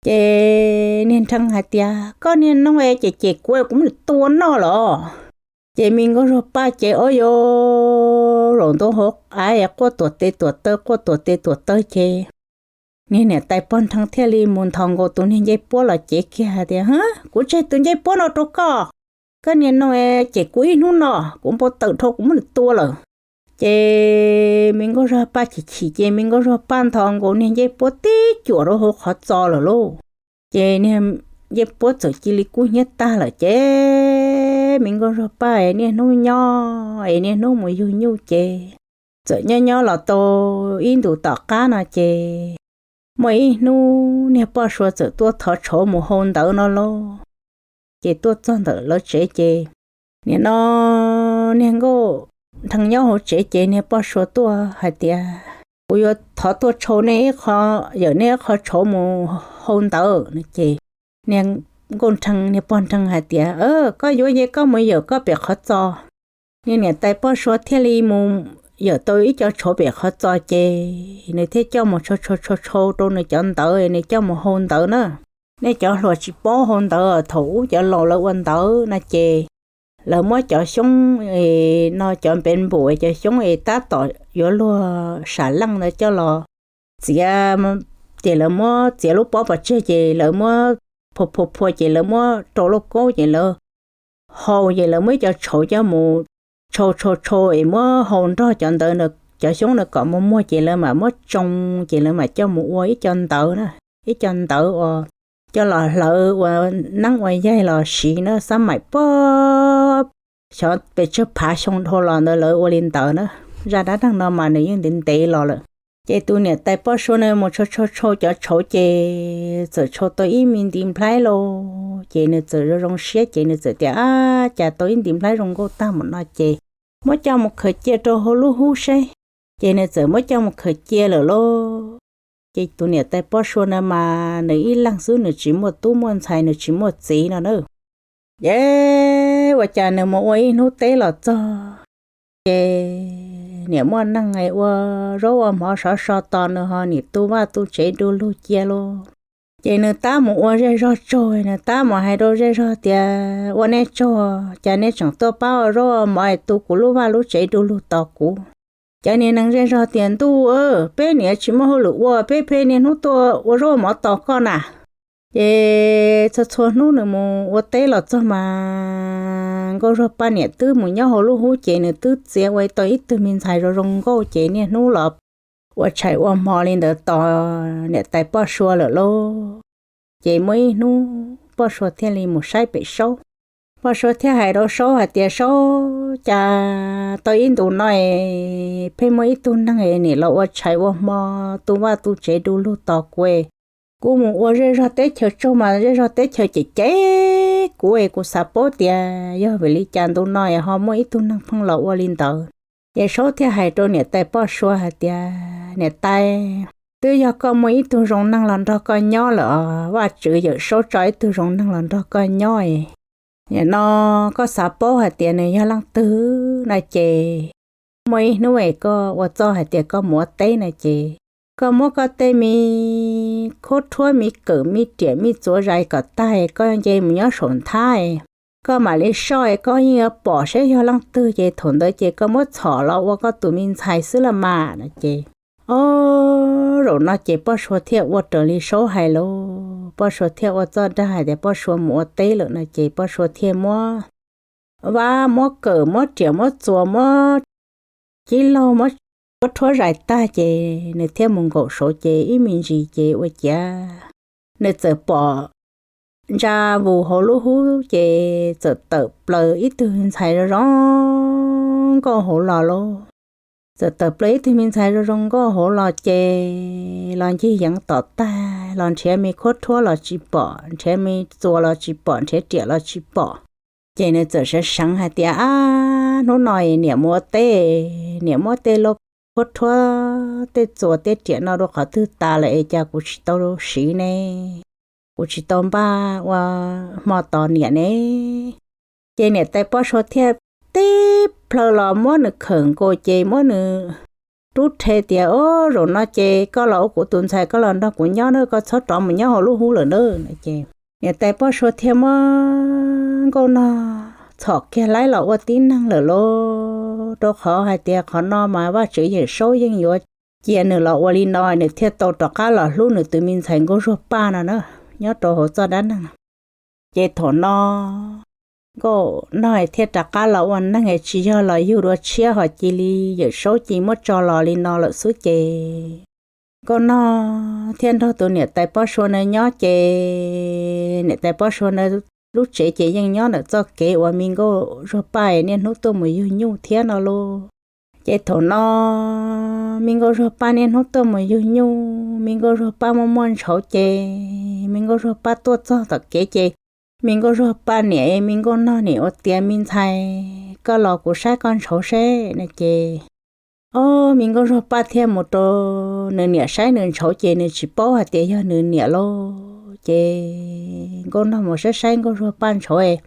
Ces niag Nrhee hais tias, Koj niag noog es cem cem kuv, kuv muab nws tua noj lawm. Ces Me Nkauj Zuag Paj ces ob yau zaum ntua hauv av quaj tuam tes tuam taw, quaj tuam tes tuam taw ces niag niam tais pog Nrhee thiaj li mus nthos nkaus tus niag ncej puab los cev kiag hais tias, Kuv tseg tus ncej puab no rau koj. Koj niag noog cem kuv ib hnub no, kuv npau taws dhau kuv muab nws tua lawm. Ces Me Nkauj Zuag Paj chim chim ces Me Nkauj Zuag Paj nthos nkaus niag ncej puab tib cuam rau hauv qhov txos lawm lauj. Ces niag ncej puab txawm cia li kub hnyiab tag lawm ces Me Nkauj Zuag Paj es niaj hnub nyob es niaj hnub mus yug nyuj ces txawm nyob nyob los tau ib ntus tom qab no ces muaj ib hnub niag Poj Sua txawm tuaj thov tshauv mus hau ntawv no lauj. Ces tuaj txog ntawm lawv tsev ces nim no niag Nkauj Nrhee nyob hauv tsev ces niag Poj Sua tuaj hais tias, Kuv yuav thov tuaj tshau nej ib qho, yawm nej ib qho tshauv mus hau ntawv no ces niag Nkauj Nrhee niag pog Nrhee hais tias, Koj yuav ces koj mus yawm koj pem qhov txos. Niag niam tais Poj Sua thiaj li mus yawm tau ib co tshauv pem qhov txos ces nws thiaj coj mus tshau tshau tshau tshau rau nws cov ntawv, nws coj mus hau ntawv na. Nej cov hluas tsis paub hau ntawv, thaum ub cov laus lawv ua ntawv no ces lawv muab cov xyoob no, cov npe npum cov xyoob es tab tom yuav luag sam leej ntawd coj los txiav, ces lawv muab txiav lub pob pov tseg ces lawv muab phua phua phua ces lawv muab rau lauj kaub ces lawv hau ces lawv muab ib co tshauv coj mus tshau tshau tshau es muab hau nrog cov ntawv, cov xyoob na kom muag muag ces lawv mam muab tsoo ces lawv mam coj mus ua ib co ntawv na, ib co ntawv uas coj los hlawv ua neeb ua yaig los siv na, xab maim pob xyov pes tsawg phav xyoo dhau los ntawd lawv ua li ntawd na. Zaj dab neeg no mas nws yeej ntev ntev los lawm. Ces tus niam tais Poj Sua na mus tshau tshau tshau cov tshauv ces txawm tshau tau ib me nti nplhaib lauj, ces nws txawm zoo zoo siab ces nws txawm tias, Ab, cas tau ib nti nplhaib zoo nkauj tag npaum no ces muab coj mus khaws cia rau hauv lub hub seb. Ces nws txawm muab coj mus khaws cia lawm lauj. Ces tus niam tais Poj Sua na mas nws ib leeg xwb, nws tsis muaj tub muaj ntxhais, nws tsis muaj txiv no na. Ces ua cas nws mus ua ib hnub teb los txog, ces niam muaj neeg ua zaub ua mov sov so tos nws ho nim tu vaj tu tsev du lug cia lauj. Ces nws tab mus ua zej zog tsaug, nws tab mus hais rau zej zog tias, Ua nej tsaug, cas nej tseem tuaj pab ua zaub ua mov es tu kuv lub vaj lub tsev du lug tos kuv? Cov niag neeg zej zog tias, Ntuj, peb niam tsis muaj hauj lwm ua, peb pheej niaj hnub tuaj ua zaub ua mov tos koj na. Ces txhua txhua hnub nws mus ua teb los txog mas Nkauj Zuag Paj niam twb mus nyob hauv lub hub ces nws twb txiav ua tau ib tug me ntxhais zoo zoo nkauj ces niaj hnub los ua tshais ua hmo li ntawd tos niam tais Poj Sua lawm lauj. Ces muaj ib hnub Poj Sua thiaj li mus saib pem Saub. Poj Sua thiaj hais rau Saub hais tias, Saub, cas tau ib ntus no es pheej muaj ib tug neeg es nim los ua tshais ua hmo, tu vaj tu tsev du lug tos kuv es kuv mus ua zej zog teb chaws tsaug mas zej zog teb chaws cem cem kuv es kuv xav paub tias yog vim li cas ntu no es ho muaj ib tug neeg pheej los ua li ntawd. Ces Saub thiaj hais rau niam tais Poj Sua hais tias, Niam tais, twb yog koj muaj ib tug zoo neeg los nrog koj nyob lawm os, Vajtswv yawm Saub tso ib tug zoo neeg los nrog koj nyob es nim no koj xav paub hais tias nws yog leej twg na ces muaj ib hnub es koj ua txuj hais tias koj mus ua teb na ces koj muab koj tej me khuab rhuab, me kawm, me riam, me txuas zais kom tag, koj nce mus nyob saum nthab, koj mam li soj, koj yeej yuav pom saib yog leej twg, ces thaum ntawd ces koj muab txhom los ua koj tus me ntxhais xwb los mas no ces. Ob, zaum no ces Poj Sua thiaj ua raws li Saub hais lauj. Poj Sua thiaj ua txoj dag hais tias Poj Sua mus ua teb lawm no ces Poj Sua thiaj muab vab, muab kawm, muab riam, muab txuas, muab cib laug, muab khuab rhuab zais tag ces nws thiaj mus nkaum saud ces ib me ntsis ces ua ciav nws txawm pom ntsa vus hauv lub hub ces txawm tawm plaws ib tug ntxhais zoo zoo nkauj hauv los lauj. Txawm tawm plaws ib tug me ntxhais zoo zoo nkauj hauv los ces los ncig yeev tom tag los nrhiav me khuab rhuab los tsis pom, nrhiav me txuas los tsis pom, nrhiav riam los tsis pom. Ces nws txawm seev seev hais tias, ab, hnub no niam mus ua teb, niam muab tej lauj khuab rhuab, tej txuas tej riam no rau qhov twg tas lawm es cas kuv tsis tau siv ne, kuv tsis tau npaj ua hmo tos niam ne. Ces niam tais Poj Sua thiaj tib plhaw los muab nws khawm nkaus ces muab nws rub rhe tias, ob, zaum no ces koj los ua kuv tus ntxhais, koj los nrog kuv nyob na, koj txhob rov mus nyob hauv lub hub lawm na. Ces niam tais Poj Sua thiaj muab Nkauj Nog txhom kiag laib los ua tib neeg lawm lauj, rau qhov hais tias qhov no mas Vaj Tswv Yawm Saub yeej yuav cia nws los ua li no nws thiaj tau rov qab los hlub nws tus me ntxhais Nkauj Zuag Paj no na, nyob rau hauv txoj dab neeg. Ces thaum no Nkauj Nog thiaj rov qab los ua neeg es tsis yog los yug dua tshiab ho cia li Yawm Saub cia muab tso los li no lawm xwb ces Nkauj Nog thiaj nrog tus niam tais Poj Sua no nyob ces niam tais Poj Sua no lub tsev ces yeej nyob ntawm txoj kev uas me Nkauj Zuag Paj niaj hnub tuaj mus yug nyuj thiab no lauj. Ces thaum no me Nkauj Zuag Paj niaj hnub tuaj mus yug nyuj, me Nkauj Zuag Paj muaj muaj ntshauv ces me Nkauj Zuag Paj tuaj txog tom kev ces me Nkauj Zuag Paj niam, me Nkauj Nog niam ua tias, me ntxhais, koj los kuv saib koj ntshauv seb no ces, ob, me Nkauj Zuag Paj thiaj mus rau nws niam saib nws ntshauv ces nws tsis paub hais tias yog nws niam lauj. Ces Nkauj Nog mus saib saib Nkauj Zuag Paj ntshauv es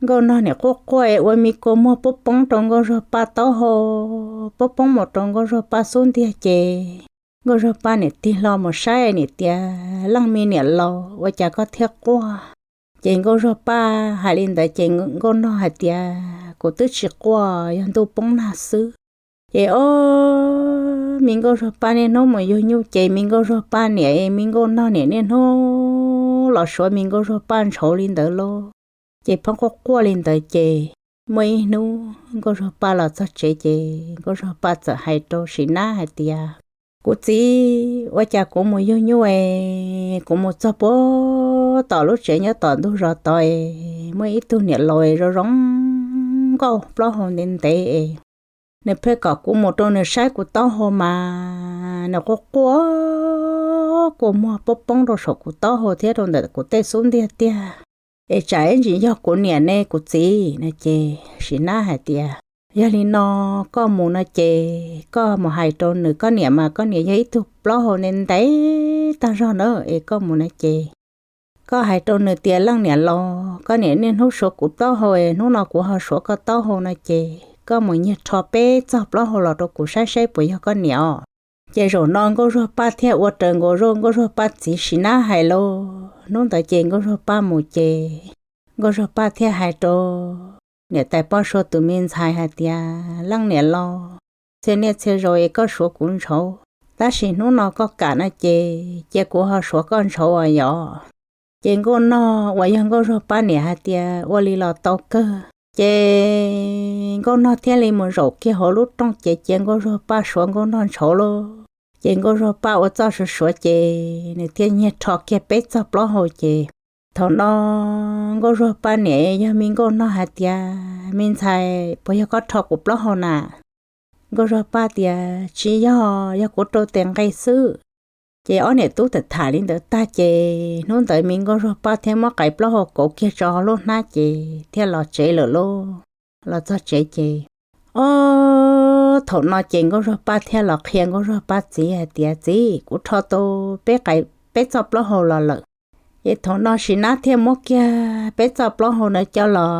Nkauj Nog niam quaj quaj es ua me kua muag poob poob rau Nkauj Zuag Paj taub hau, poob poob mus rau Nkauj Zuag Paj xub ntiag ces Nkauj Zuag Paj niam tig hlo mus saib niam tias, leej me niam laus, ua cas koj thiaj quaj? Ces Nkauj Zuag Paj hais li ntawd ces Nkauj Nog hais tias, kuv twb tsis quaj, yog ntuj poob nag xwb. Ces ob, me Nkauj Zuag Paj niaj hnub mus yug nyuj ces me Nkauj Zuag Paj niam, me Nkauj Nog niam niaj hnub los suav me Nkauj Zuag Paj ntshauv li ntawd lauj. Ces pheej quaj quaj li ntawd ces muaj ib hnub Nkauj Zuag Paj los txog tsev ces Nkauj Zuag Paj txawm hais rau Sim Nab hais tias, kuv txiv, ua cas kuv mus yug nyuj es kuv mus txog puag tom lub tsev nyob tom ntug zos tod es muaj ib tug niam laus es zoo zoo nkauj plaub hau ntev ntev es nws pheej kom kuv mus rau nws saib kuv taub hau mas nws quaj quaj kua muag poob poob rau saum kuv taub hau thiab rau ntawm kuv tej xub ntiag tiag. Es tsam ib ntsis yog kuv niam ne kuv txiv no ces Sim Nab hais tias, yog li no koj mus no ces koj mus hais rau nws, koj niam mas koj niam yog ib tug plaub hau ntev ntev tag zog na, es koj mus no ces koj hais rau nws tias, leej niam laus, koj niam niaj hnub suav kuv taub hau es hnub no kuv ho suav koj taub hau no ces koj mus nyiag rho peb txog plaub hau los rau kuv saib saib puas yog koj niam os. Ces zaum no Nkauj Zuag Paj thiaj ua raws nkaus Nkauj Zuag Paj txiv Sim Nab hais lauj. Hnub ntawd ces Nkauj Zuag Paj mus ces Nkauj Zuag Paj thiaj hais rau niam tais Poj Sua tus me ntxhais hais tias, leej niam laus, txhia niaj txhia zaus es koj suav kuv ntshauv, tab sis hnub no koj kam no ces cia kuv ho suav koj ntshauv os yom. Ces Nkauj Nog uas yog Nkauj Zuag Paj niam hais tias, ua li los tau kawg. Ces Nkauj Nog thiaj li mus zaum kiag hauv lub rooj ces cia Nkauj Zuag Paj suav Nkauj Nog ntshauv lauj. Ces Nkauj Zuag Paj ua txoj suav suav ces nws thiaj nyiag rho kiag peb txog plaub hau ces thaum no Nkauj Zuag Paj niam yog me Nkauj Nog hais tias, me ntxhais, puas yog koj rho kuv plaub hau na? Nkauj Zuag Paj tias, tsis yog, yog kuv rau tes nqi xwb. Ces ob niam tub tham tham li ntawd tag ces hnub ntawd me Nkauj Zuag Paj thiaj muab qais plaub hau kauv kiag tso hauv lub hnab ces thiaj los tsev lawm lauj. Los txog tsev ces ob, thaum no ces Nkauj Zuag Paj thiaj los qhia Nkauj Zuag Paj txiv hais tias, txiv, kuv rho tau peb qais, peb txoj plaub hau los lawm. Ces thaum no Sim Nab thiaj muab kiag peb txoj plaub hau ntawd coj los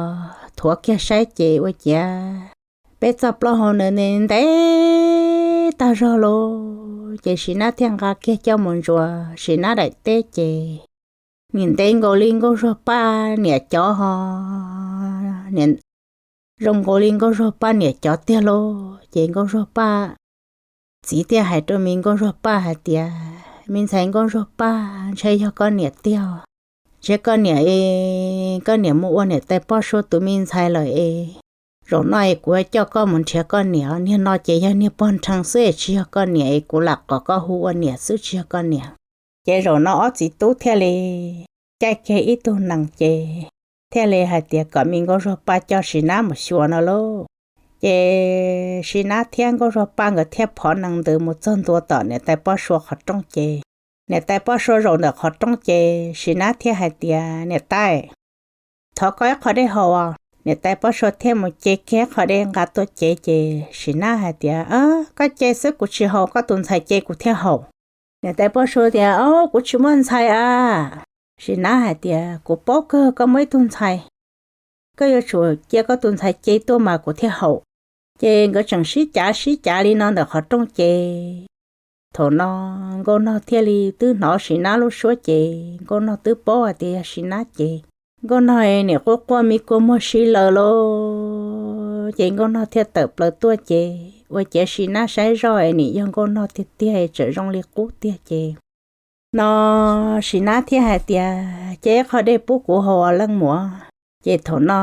thuav kiag saib ces ua ciav peb txoj plaub hau ntawd ntev tag zog lauj. ces Sim Nab thiaj nqa kiag coj mus ntsuas Sim Nab daim teb ces nim ntev nkaus li Nkauj Zuag Paj niam cov ho, niam zoo nkaus li Nkauj Zuag Paj niam cov tiag lauj. Ces Nkauj Zuag Paj txiv thiaj hais rau me Nkauj Zuag Paj hais tias, me ntxhais Nkauj Zuag Paj, ntshe yog koj niam tiag, ntshe koj niam es koj niam mus ua niam tais Poj Sua tus me ntxhais lawm es, zaum no es kuv coj koj mus nrhiav koj niam, niag no ces yog niag pog nrheev xwb es tsis yog koj niam es kuv lam kom koj hu ua niam xwb tsis yog koj niam. Ces zaum no ob txiv tub thiaj li caij kiag ib tug nees ces thiaj li hais tias kom me Nkauj Zuag Paj coj Sim Nab mus xyuas no lauj. Ces Sim Nab thiab Nkauj Zuag Paj nkawd thiaj phov nees ntws mus txog ntua tom niam tais Poj Sua qhov rooj ces, niam tais Poj Sua zaum ntawm qhov rooj ces Sim Nab thiaj hais tias, niam tais, thov koj ib qho dej haus os. Niam tais Poj Sua thiaj mus ce kiag qho dej nqa tuaj cev ces Sim Nab hais tias, koj ce xwb kuv tsis haus, koj tus ntxhais ce kuv thiaj haus. Niam tais Poj Sua tias, o, kuv tsis muaj ntxhais a. Sim Nab hais tias, kuv paub kawg koj muaj ib tug ntxhais, koj yuav tsum cia koj tus ntxhais ce tuaj mas kuv thiaj haus. Ces nkawd tseem sib cav sib cav li no ntawm qhov rooj ces thaum no Nkauj Nog thiaj li twb hnov Sim Nab lub suab ces Nkauj Nog twb paub hais tias yog Sim Nab ces Nkauj Nog niam quaj quaj me kua muag si lawm lauj. Ces Nkauj Nog thiaj tawm plaws tuaj ces ua ciav Sim Nab saib zoj es nim yog Nkauj Nog tiag tiag es tseem zoo li qub tiag ces no Sim Nab thiaj hais tias, ce ib qho dej pub kuv haus leej muam. Ces thaum no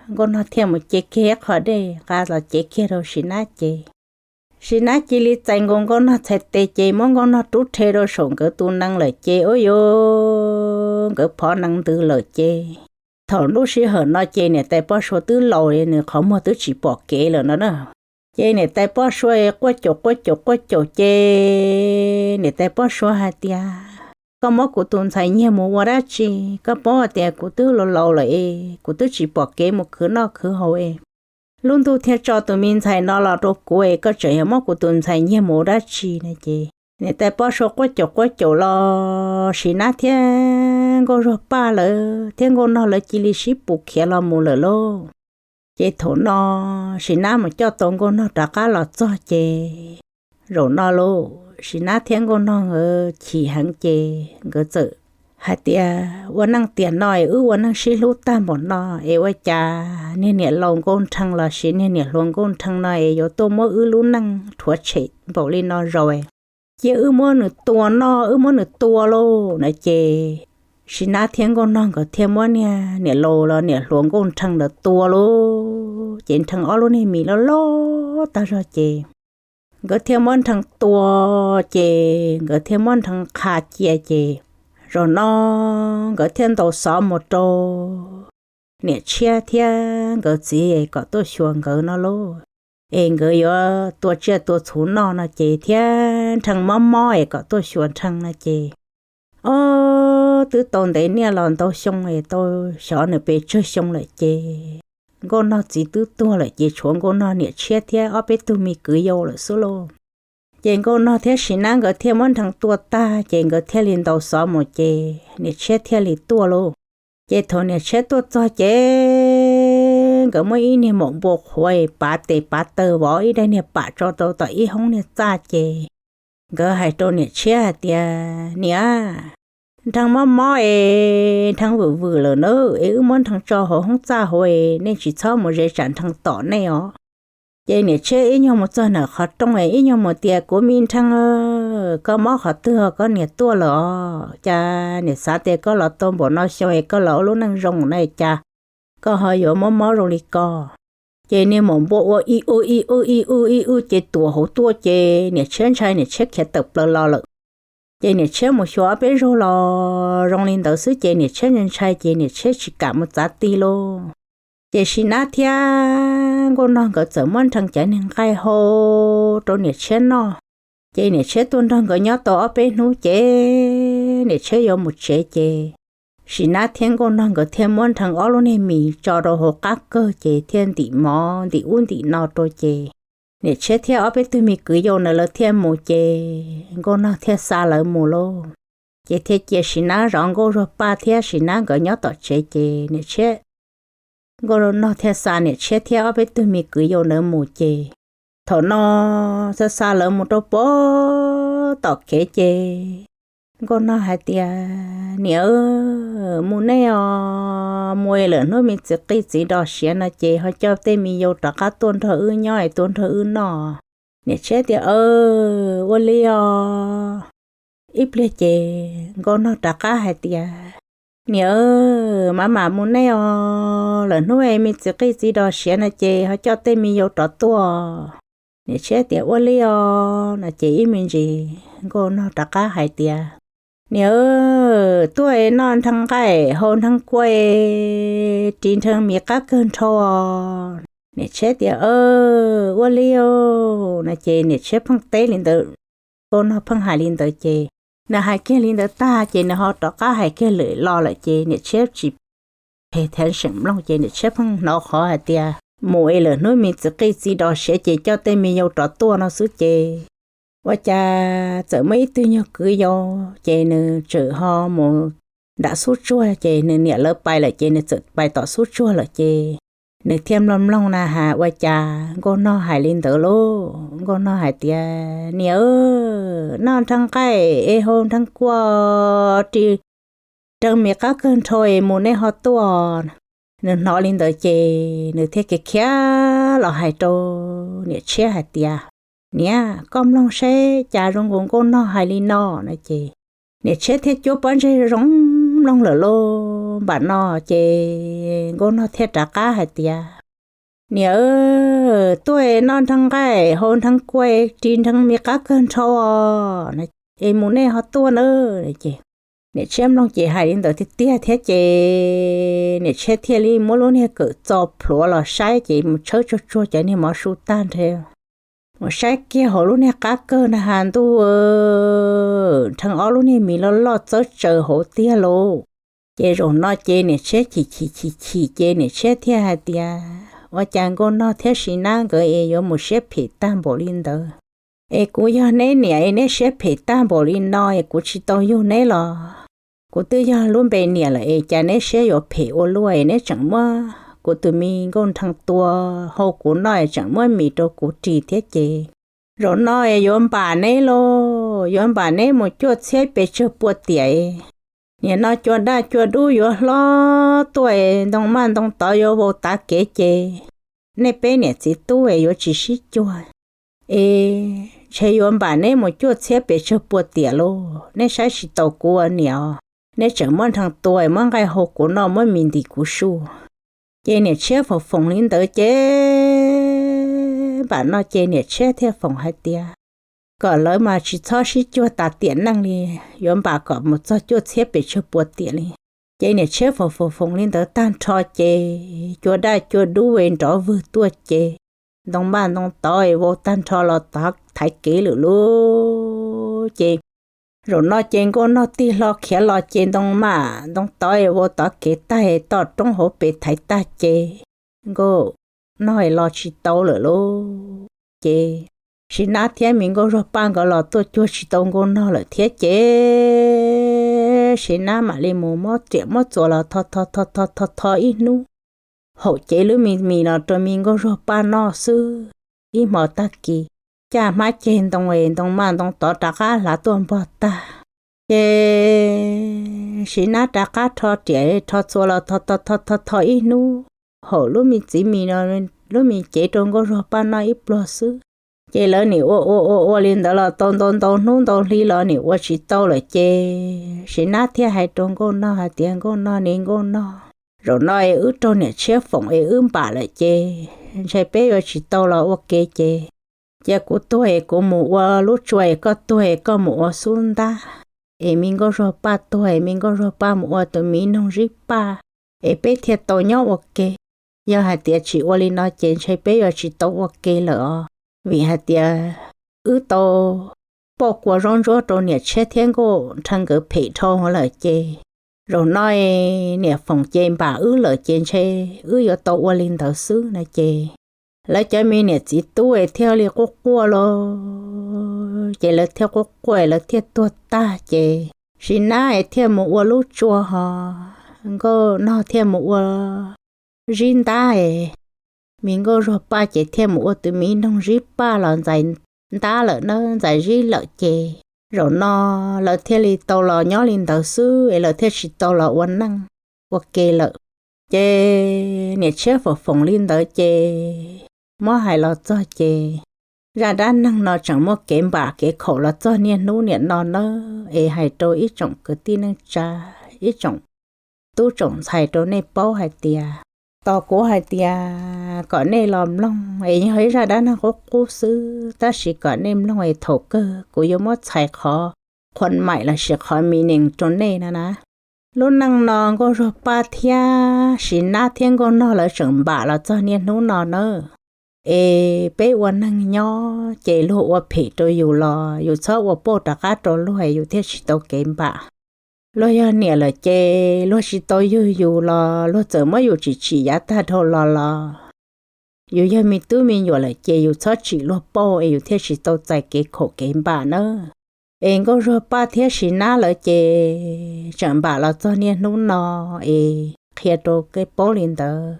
Nkauj Nog thiaj mus ce kiag ib qho dej nqa los cev kiag rau Sim Nab ces Sim Nab cia li txais nkaus Nkauj Nog txhais tes ces muab Nkauj Nog rub rhe rau saum nkawd tus nees lawm ces ua yuav nkawd phov nees ntws lawm ces thaum lub sij hawm no ces niam tais Poj Sua twb laus li nws qhov muag twb tsis pom kev lawm no na. Ces niam tais Poj Sua quaj caum quaj caum quaj caum ces niam tais Poj Sua hais tias, koj muab kuv tus ntxhais nyiag mus ua dab tsi? Koj paub hais tias kuv twb laus laus lawm es kuv twb tsis pom kev mus khwv noj khwv haus es lub ntuj thiaj tso tus me ntxhais no los rau kuv es koj tseem yuav muab kuv tus ntxhais nyiag mus ua dab tsi no ces niam tais Poj Sua quaj caum quaj caum los Sim Nab thiab Nkauj Zuag Paj lawv thiab Nkauj Nog lawv cia li sib pus khiav los mus lawm lauj. Ces thaum no Sim Nab mus coj tau Nkauj Nog rov qab los txog ces zaum no lauj Sim Nab thiab Nkauj Nog nkawd chim heev ces nkawd txawm hais tias, ua neej tiam no es wb ua neej sib hlub tag npaum no es ua cas niag niam laus Nkauj Nrhee los sis niag niam hluas Nkauj Nrhee no es yuav tuaj muab wb lub neej rhuav tshem npaum li no zaus, cia wb muab nws tua noj, wb muab nws tua lauj no ces Sim Nab thiab Nkauj Nog nkawd thiaj muab niag niam laus los niam hluas Nkauj Nrhee ntawd tua lauj. Ces Nrhee ob lub niag mis loj loj tag zog ces nkawd thiaj muab Nrhee tua ces nkawd thiaj muab Nrhee qha cia ces zaum no nkawd thiaj ntaus xov mus rau niam Tshiab thiab nkawd txiv es kom tuaj xyuas nkawd no lauj, es nkawd yuav tua tsiaj tua txhuv noj no ces thiab Nrhee mob mob es kom tuaj xyuas Nrhee no ces, o, twb tau ntev niaj los ntau xyoo es tau xyov nws pes tsawg xyoo lawm ces Nkauj Nog txiv twb tuag lawm ces tshuav Nkauj Nog niam Tshiab thiab ob peb tug me kwv yau lawm xwb lauj. Ces Nkauj Nog thiab Sim Nab nkawd thiaj muab Nrhee tua tag ces nkawd thiaj li ntaus xov mus ces niam Tshiab thiaj li tuaj lauj. Ces thaum niam Tshiab tuaj txog ces nkawd muab ib niag maum npua qhuav es pav tes pav taw vov ib daim niag pam tso rau tom ib hoob niag txaj ces nkawd hais rau niam Tshiab hais tias, niam, Nrhee mob mob es Nrhee vwm vwm lawm na, es wb muab Nrhee tso hauv hoob txaj hauv es nej tsis txhob mus ze tsam Nrhee tom nej os. Ces niam Tshiab ib nyuag mus txog ntawm qhov rooj es ib nyuag mus tias, kuv me Nrhee, koj mob qhov twg koj niam tuaj lawm os? Cas niam xav tias koj los tau npaum no xyoo es koj los ua lub neej zoo na cas koj ho yuav mob mob zoo li ko? Ces niag maum npua ua ib u ib u ib u ib u ces tuam hauv tuaj ces niam Tshiab ntshai niam Tshiab khiav tawm plaws los lawm. Ces niam Tshiab mus xyuas ob peb zaug los zoo li ntawd xwb ces niam Tshiab ntshai ntshai ces niam Tshiab tsis kam mus txav ti lauj. Ces Sim Nab thiab Nkauj Nog nkawd txawm muab Nrhee cov niag nqaij hau rau niam Tshiab noj. Ces niam Tshiab tuaj nrog nkawd nyob tau ob peb hnub ces niam Tshiab yuav mus tsev ces Sim Nab thiab Nkauj Nog nkawd thiaj muab Nrhee ob lub niag mis tso rau hauv qab kawg ces thiaj ntim mov ntim ub ntim no rau ces niam Tshiab thiab ob peb tug me kwv yau ntawd lawv thiaj mus ces Nkauj Nog thiaj xa lawv mus lauj. Ces thiaj cia Sim Nab zov Nkauj Zuag Paj thiab Sim Nab nkawd nyob tom tsev ces niam Tshiab, Nkauj Nog thiaj xa niam Tshiab thiab ob peb tug me kwv yau ntawd mus ces thaum no xa xa lawv mus rau pem tom kev ces Nkauj Nog hais tias, Niam, mus nej os, mus es lawm hnub me txiv qij txiv dos siav no ces ho coj tej me yau rov qab tuaj nrog wb nyob es tuaj nrog wb noj. Niam Tshiab tias, Ua li os. Ib pliag ces Nkauj Nog rov qab hais tias, Niam, mam mam mus nej os, lawm hnub es me txiv qij txiv dos siav no ces ho coj tej me yau rov tuaj. Niam Tshiab tias, Ua li os. No ces ib me ntsis Nkauj Nog rov qab hais tias, Niam, tuaj es noj nrhee nqaij haus nrhee kua, ris nrhee mis qab kawg nrho. Niam Tshiab tias, Ua li os. No ces Niam Tshiab pheej teb li ntawd, Nkauj Nog pheej hais li ntawd ces nws hais kiag li ntawd tag ces nws ho rov qab hais kiag lwm los lawm ces Niam Tshiab tsis phem thev seem mloog ces Niam Tshiab pheej hnov qhov hais tias mus es lawm hnub me txiv qij txiv dos siav ces coj tej me yau rov tuaj no xwb ces ua cas txawm muaj ib tug nyuag kwv yau ces nws txawm ho mus nram xub tsuag ces nws niam lawv pais lawm ces nws txawm pais tom xub tsuag lawm ces nws thiaj mloog mloog na has ua cas Nkauj Nog hais li ntawd lauj. Nkauj Nog hais tias, Niam, noj nrhee nqaij es haus nrhee kua, ris nrhee mis qab kawg nrho es mus nej ho tuaj. Nws hnov li ntawd ces nws thiaj khiav khiav los hais rau Niam Tshiab hais tias, Niam, koj mloog seb cas zoo nkaus Nkauj Nog hais li no. No ces Niam Tshiab thiaj cuab pob ntseg zoo mloog lawm lauj. Npam no ces Nkauj Nog thiaj rov qab hais tias, Niam, tuaj es noj nrhee nqaij haus nrhee kua, ris nrhee mis qab kawg nrho es mus nej ho tuaj na. Ces Niam Tshiab mloog ces hais li ntawd tiag tiag thiab ces Niam Tshiab thiaj li muab lub niag kawm txo plhuav los saib ces mus tshawb tsuag tsuag cov niag mov su tag nrho mus saib kiag hauv lub niag qab kawg na has ntuj, nrhee ob lub niag mis loj loj txawb tsaws hauv tiag lauj. Ces zaum no ces Niam Tshiab chim chim chim chim ces Niam Tshiab thiaj hais tias, Ua cas Nkauj Nog thiab Sis Nab nkawd es yuav mus siab phem tag npaum li ntawd? Es kuv yog neb niam es neb siab phem tag npaum li no es kuv tsis tau yug neb los? Kuv twb yog lub npe niam lawm es cas neb siab yuav phem ua luaj es neb tseem muab kuv tus me nkauj nrhee tua hau kuv noj es tseem muab mis rau kuv ris thiab ces zaum no es yuav npam neb lauj, yuav npam neb mus cuaj txhiab pes tsawg pua tiam. Nim no cua daj cua dub yuav hlob tuaj es ntoo maj ntoo tod yuav vau tav kev ces nej peb niam txiv tub es yuav tsis sib cuag. Es ntshe yuav npam neb mus cuaj txhiab pes tsawg pua tiam lauj, neb saib tsis taus kuv ua niam os, neb tseem muab nrhee tua es muab nqaij hau kuv noj muab mis ntim kuv su. Ces Niam Tshiab foom foom li ntawd ces npam no ces Niam Tshiab thiaj foom hais tias kom lawv mas tsis txhob sib cuag tas tiam neej li, yuav npam kom mus txog cuaj txhiab pes tsawg pua tiam li. Ces Niam Tshiab foom foom foom li ntawd tag nrho ces cua daj cua dub es nrov vwg tuaj ces ntoo maj ntoo tod es vau tag nrho los thaiv kev lawm lauj. Ces zaum no ces Nkauj Nog tig hlo khiav los ces ntoo maj ntoo tod es vau tod kev tag es toj roob hauv pes thaiv tag ces Nkauj Nog es los tsis tau lawm lauj. Ces Sis Nab thiab me Nkauj Zuag Paj nkawd los tuaj cuag tsis tau Nkauj Nog lawm thiab ces Sis Nab mam li mus muab riam muab txuas los tho tho tho tho tho ib hnub, haum cev lub me mis los rau me Nkauj Zuag Paj noj xwb. Ib hmo tag kis, caj hmab ceg ntoo es ntoo maj ntoo tod rov qab hlav tuaj npog tag. Ces Sis Nab rov qab rho riam rho txuas los tho tho tho tho ib hnub, haum lub me txiv mis no, lub mis cev rau Nkauj Zuag Paj noj ib pluag xwb. Ces lawv nim ua ua ua ua li ntawd los tau ntau ntau hnub ntau hli los nim ua tsis tau lawm ces Sis Nab thiaj hais rau Nkauj Nog hais tias, Nkauj Nog ne Nkauj Nog, zaum no es wb raug Niam Tshiab foom es wb npam lawm ces ntshe peb yuav tsis tau los ua ke ces cia kuv tuag es kuv mus ua lub tsua es koj tuag es koj mus ua xub ntab, es me Nkauj Zuag Paj tuag es me Nkauj Zuag Paj mus ua tus miv noog zib paj, es peb thiaj tau nyob ua ke. Yog hais tias tsis ua li no ces ntshe peb yuav tsis tau ua ke lawm os, vim hais tias wb tau poj kua zaub ntsuab rau Niam Tshiab thiab Nkauj Nrhee nkawd phem dhau lawm ces zaum no niam foom ces npam wb lawm ces ntshe wb yuav tau ua li ntawd xwb no ces lawv cov me niam txiv tub es thiaj li quaj quaj lauj. Ces lawv thiaj quaj quaj lawv thiaj tuag tag ces Sis Nab es thiaj mus ua lub tsua ho Nkauj Nog thiaj mus ua zib ntab es me Nkauj Zuag Paj ces thiaj mus ua tus miv noog zib paj los ntxais ntab lawm na, ntxais zib lawm ces Zaum no lawv thiaj li tau los nyob li ntawd xwb es lawv thiaj tsis tau los ua neej ua ke lawm. Ces niam tshiab foom foom li ntawd ces muab hais los txog ces zaj dab neeg no tseem muaj kev npam kev khaum los txog niaj hnub niam no nawb. Es hais rau ib tsoom kwv tij neej tsa, ib tsoom tub tsoom ntxhais rau nej paub hais tias, tos kuv hais tias kom nej los mloog es yog ib zaj dab neeg qub qub xwb, tab sis kom nej mloog es thaum kawg kuv yuav muab txhais qhov qhuam maim lossis qhov meaning rau nej no na. Lub neej no Nkauj Zuag Paj thiab Siv Nab thiab Nkauj Nog lawv tseem npam los txog niaj hnub no nawb. Es peb ua neeg nyob ces luag ua phem rau yus los yus txhob ua pauj rov qab rau luag es yus thiaj tsis tau kev npam. Luag yog niam lawm ces luag tsis tau yug yus los luag txawm muab yus tsim tsim yav tag dhau los los yus yog me tub me nyuam lawm ces yus txhob tsim luag pauj es yus thiaj tsis tau txais kev khaum kev npam nawb. Es Nkauj Zuag Paj thiab Siv Nab lawv ces tseem npam los txog niaj hnub no es qhia rau koj paub li ntawd.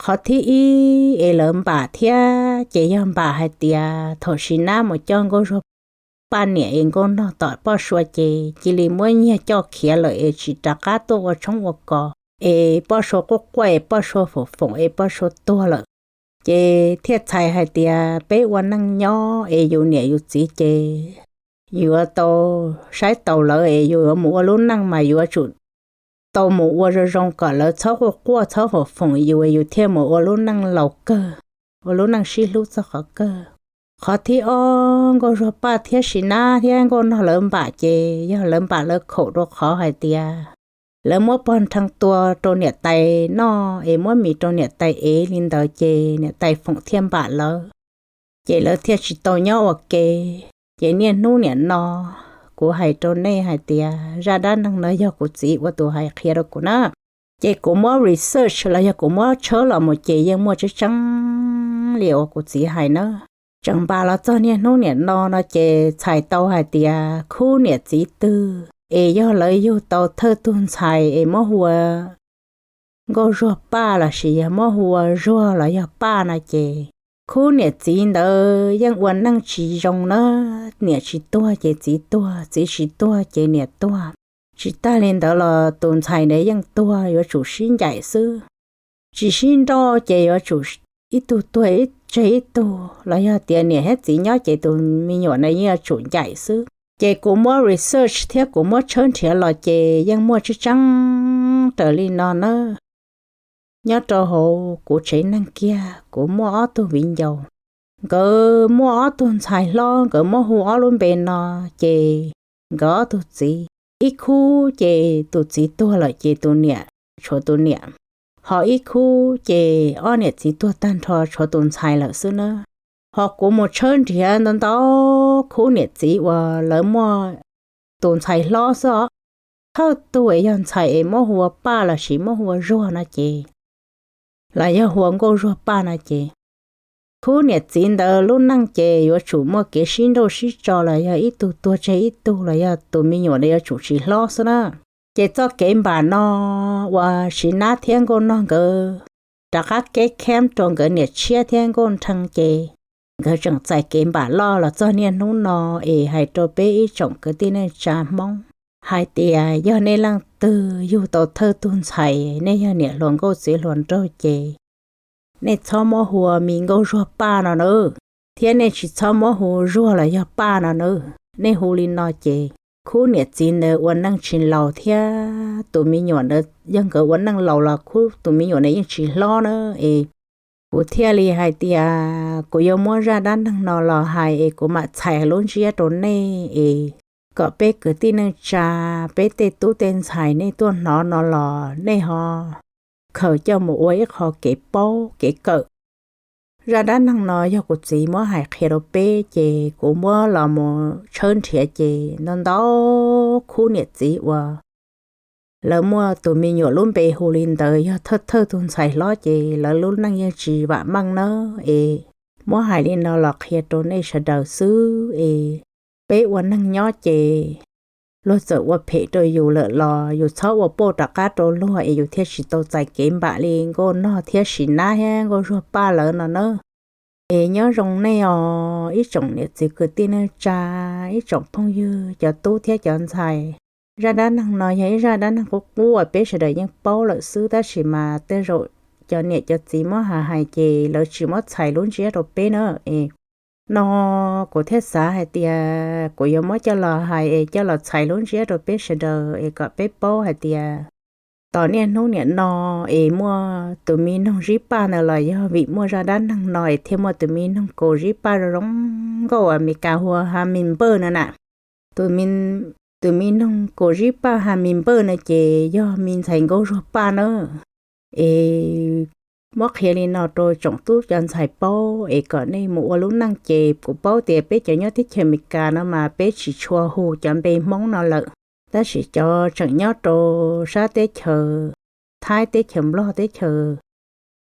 Qhov thib ib es lawv npam thiab ces yog npam hais tias thaum Siv Nab mus coj Nkauj Zuag Paj niam es Nkauj Nog tom Poj Sua ces cia li muab nyiag coj khiav lawm es tsis rov qab tuaj ua tshoob ua kos es Poj Sua quaj quaj es Poj Sua foom foom es Poj Sua tuag lawm. Ces thiaj txhais hais tias peb ua neej nyob es yus niam yus txiv ces yuav tau saib taus lawv es yus yuav mus ua lub neej mas yuav tsum tau mus ua zoo zoo kom lawv txhob quaj quaj txhob foom foom yus, yus thiaj mus ua lub neej laus kawg, ua lub neej sib hlub txog qhov kawg. Qhov thib ob, Nkauj Zuag Paj thiab Siv Nab thiab Nkauj Nog lawv npam ces yog lawv npam lawv khaum rau qhov hais tias lawv muab pog nrhee tua rau niam tais noj es muab mis rau niam tais ev li ntawd ces niam tais foom thiaj npam lawv, ces lawv thiaj tsis tau nyob ua ke. Ces niaj hnub niam no kuv hais rau nej hais tias zaj dab neeg no yog kuv txiv ua tus hais qhia rau kuv na. Ces kuv muab research los yog kuv muab tshawb los mus ces yeej muaj tseeb tseeb li uas kuv txiv hais na. Tseem npam los txog niaj hnub niam no no ces txhais tau hais tias khub niam txiv twg es yog lawv yug tau thawj tug ntxhais es muab hu ua Nkauj Zuag Paj lossis yog muab hu ua Zuag los yog Paj no ces khub niam txiv ntawd yeej ua neej tsis zoo na. Niam tsis tuag ces txiv tuag, txiv tsis tuag ces niam tuag. Tsis tag li ntawd los tus ntxhais ntawd yeej tuag, yuav tsum sib ncaim xwb. Tsis sib nrauj ces yuav tsum ib tug tuag tseg ib tug, los yog tias niam thiab txiv nyob ces tus me nyuam ntawd yeej yuav tsum ncaim xwb. Ces kuv muab research thiab kuv muab tshawb nrhiav los ces yeej muaj tseeb tseeb raws li no na. Nyob rau hauv kuv tsev neeg kiag kuv muaj ob tug viv ncaus, nkawd muaj ob tug ntxhais hlob, nkawd muab hu ob lub npe no, ces nkawd ob tug txiv, ib khub ces tus txiv tuag lawm ces tus niam, tshuav tus niam, ho ib khub ces ob niam txiv tuag tag nrho tshuav tus ntxhais lawm xwb na. Ho kuv mus tshawb nrhiav ntau ntau khub niam txiv uas lawv muaj tus ntxhais hlob xwb os, thawj tug es yog ntxhais es muab hu ua Paj lossis muab hu ua Zuag no ces, los yog hu ua Nkauj Zuag Paj no ces, khub niam txiv ntawd lub neej ces yuav tsum muaj kev sib nrauj sib tso los yog ib tug tuag tseg ib tug los yog tus me nyuam ntawd yuav tsum tsis hlob xwb na. Ces txoj kev npam no uas Siv Nab thiab Nkauj Nog nkawd rov qab keb kheeb rau nkawd niam tshiab thiab Nkauj Nrhee ces nkawd tseem txais kev npam loj los txog niaj hnub no. Es hais rau peb ib tsoom kwv tij neej tsa Hmoob hais tias yog nej leej twg yug tau thawj tug ntxhais, nej yog niam hluas nkauj txiv hluas nraug ces nej txhob muab hu ua me Nkauj Zuag Paj no na, thiab nej tsis txhob muab hu Zuag los yog Paj no na. Nej hu li no ces khub niam txiv ntawd ua neej tsis laus thiab tus me nyuam ntawd yog nkawd ua neej laus los khub tus me nyuam ntawd yeej tsis hlob na. Es kuv thiaj li hais tias kuv yuav muab zaj dab neeg no los hais es kuv mam txhais lub ntsiab rau nej es kom peb kwv tij neej tsa, peb tej tub tej ntxhais nej tuaj hnov no los nej ho khaws coj mus ua ib qho kev paub kev kawm. Zaj dab neeg no yog kuv txiv muab hais qhia rau peb ces kuv muab los mus tshawb nrhiav ces ntau ntau khub niam txiv uas lawv muaj tus me nyuam lub npe hu li ntawd yog thawj thawj tus ntxhais hlob ces lawv lub neej yeej tsis vam meej na. Es muab hais li no los qhia rau nej sawv daws xwb es peb ua neeg nyob ces luag txawm ua phem rau yus lawm los yus txhob ua pauj rov qab rau luag es yus thiaj tsis tau txais kev npam li Nkauj Nog thiab Siv Nab thiab Nkauj Zuag Paj lawv no na. Es nyob zoo nej os ib tsoom niam txiv kwv tij neej tsa, ib tsoom phooj ywg cov tub thiab cov ntxhais. Zaj dab neeg no yog ib zaj dab neeg qub qub uas peb sawv daws yeej paub lawm xwb, tab sis mas tej zaum cov niam cov txiv muab hais hais ces lawv tsis muab txhais lub ntsiab rau peb na. Es no kuv thiaj xav hais tias kuv yuav muab coj los hais es coj los txhais lub ntsiab rau peb sawv daws es kom peb paub hais tias tos niaj hnub niam no es muaj tus me noog zib paj ntawd los yog vim muaj zaj dab neeg no es thiaj muaj tus me noog kaus zib paj zoo zoo nkauj uas Amelikas hu ua Hummingbird no na. Tus me noog kaus zib paj Hummingbird no ces yog me ntxhais nkauj zuag paj na. Es muab qhia li no rau tsoom tub cov ntxhais paub es kom nej mus ua lub neej ces kuv paub tias peb cov nyob teb chaws Amelikas no mas peb tsis tshua hu cov npe Hmoob no lawm, tab sis cov tseem nyob rau sab teb chaws Thaib, teb chaws Nplog, teb chaws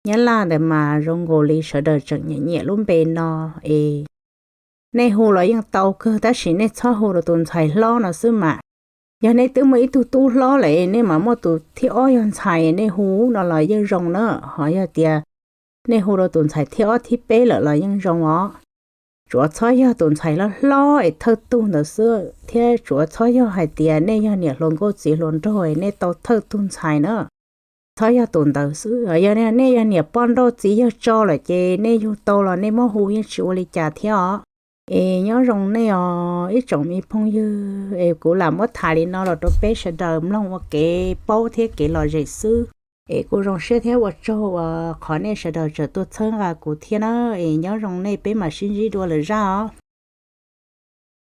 Nyab Laj ntawd mas zoo nkaus li sawv daws tseem nyiam nyiam lub npe no. Es nej hu los yeej tau kawg tab sis nej txhob hu rau tus ntxhais hlob no xwb mas. Yog nej twb muaj ib tug tub hlob lawm es nej mas muaj tus thib ob yog ntxhais nej hu no los yeej zoo na. Ho yog tias nej hu rau tus ntxhais thib ob thib peb lawm los yeej zoo os. Tsuav txhob yog tus ntxhais hlob hlob es thawj tug ntawd xwb, thiab tsuav txhob yog hais tias nej yog niam hluas nkauj txiv hluas nraug es nej tau thawj tug ntxhais na. Txhob yog tus ntawd xwb. Yog nej yog niam poj nrauj txiv yawg tso lawm ces nej yug tau los nej muab hu yeej tsis ua li cas thiab os. Es nyob zoo nej os ib tsoom me phooj ywg, es kuv lam muab tham li no los rau peb sawv daws mloog ua kev paub thiab kev lom zem xwb. Es kuv zoo siab thiab ua tsaug uas qhov nej sawv daws tseem tuaj txhawb nqa kuv thiab na. Es nyob zoo nej, peb mam sib ntsib dua lwm zaj os.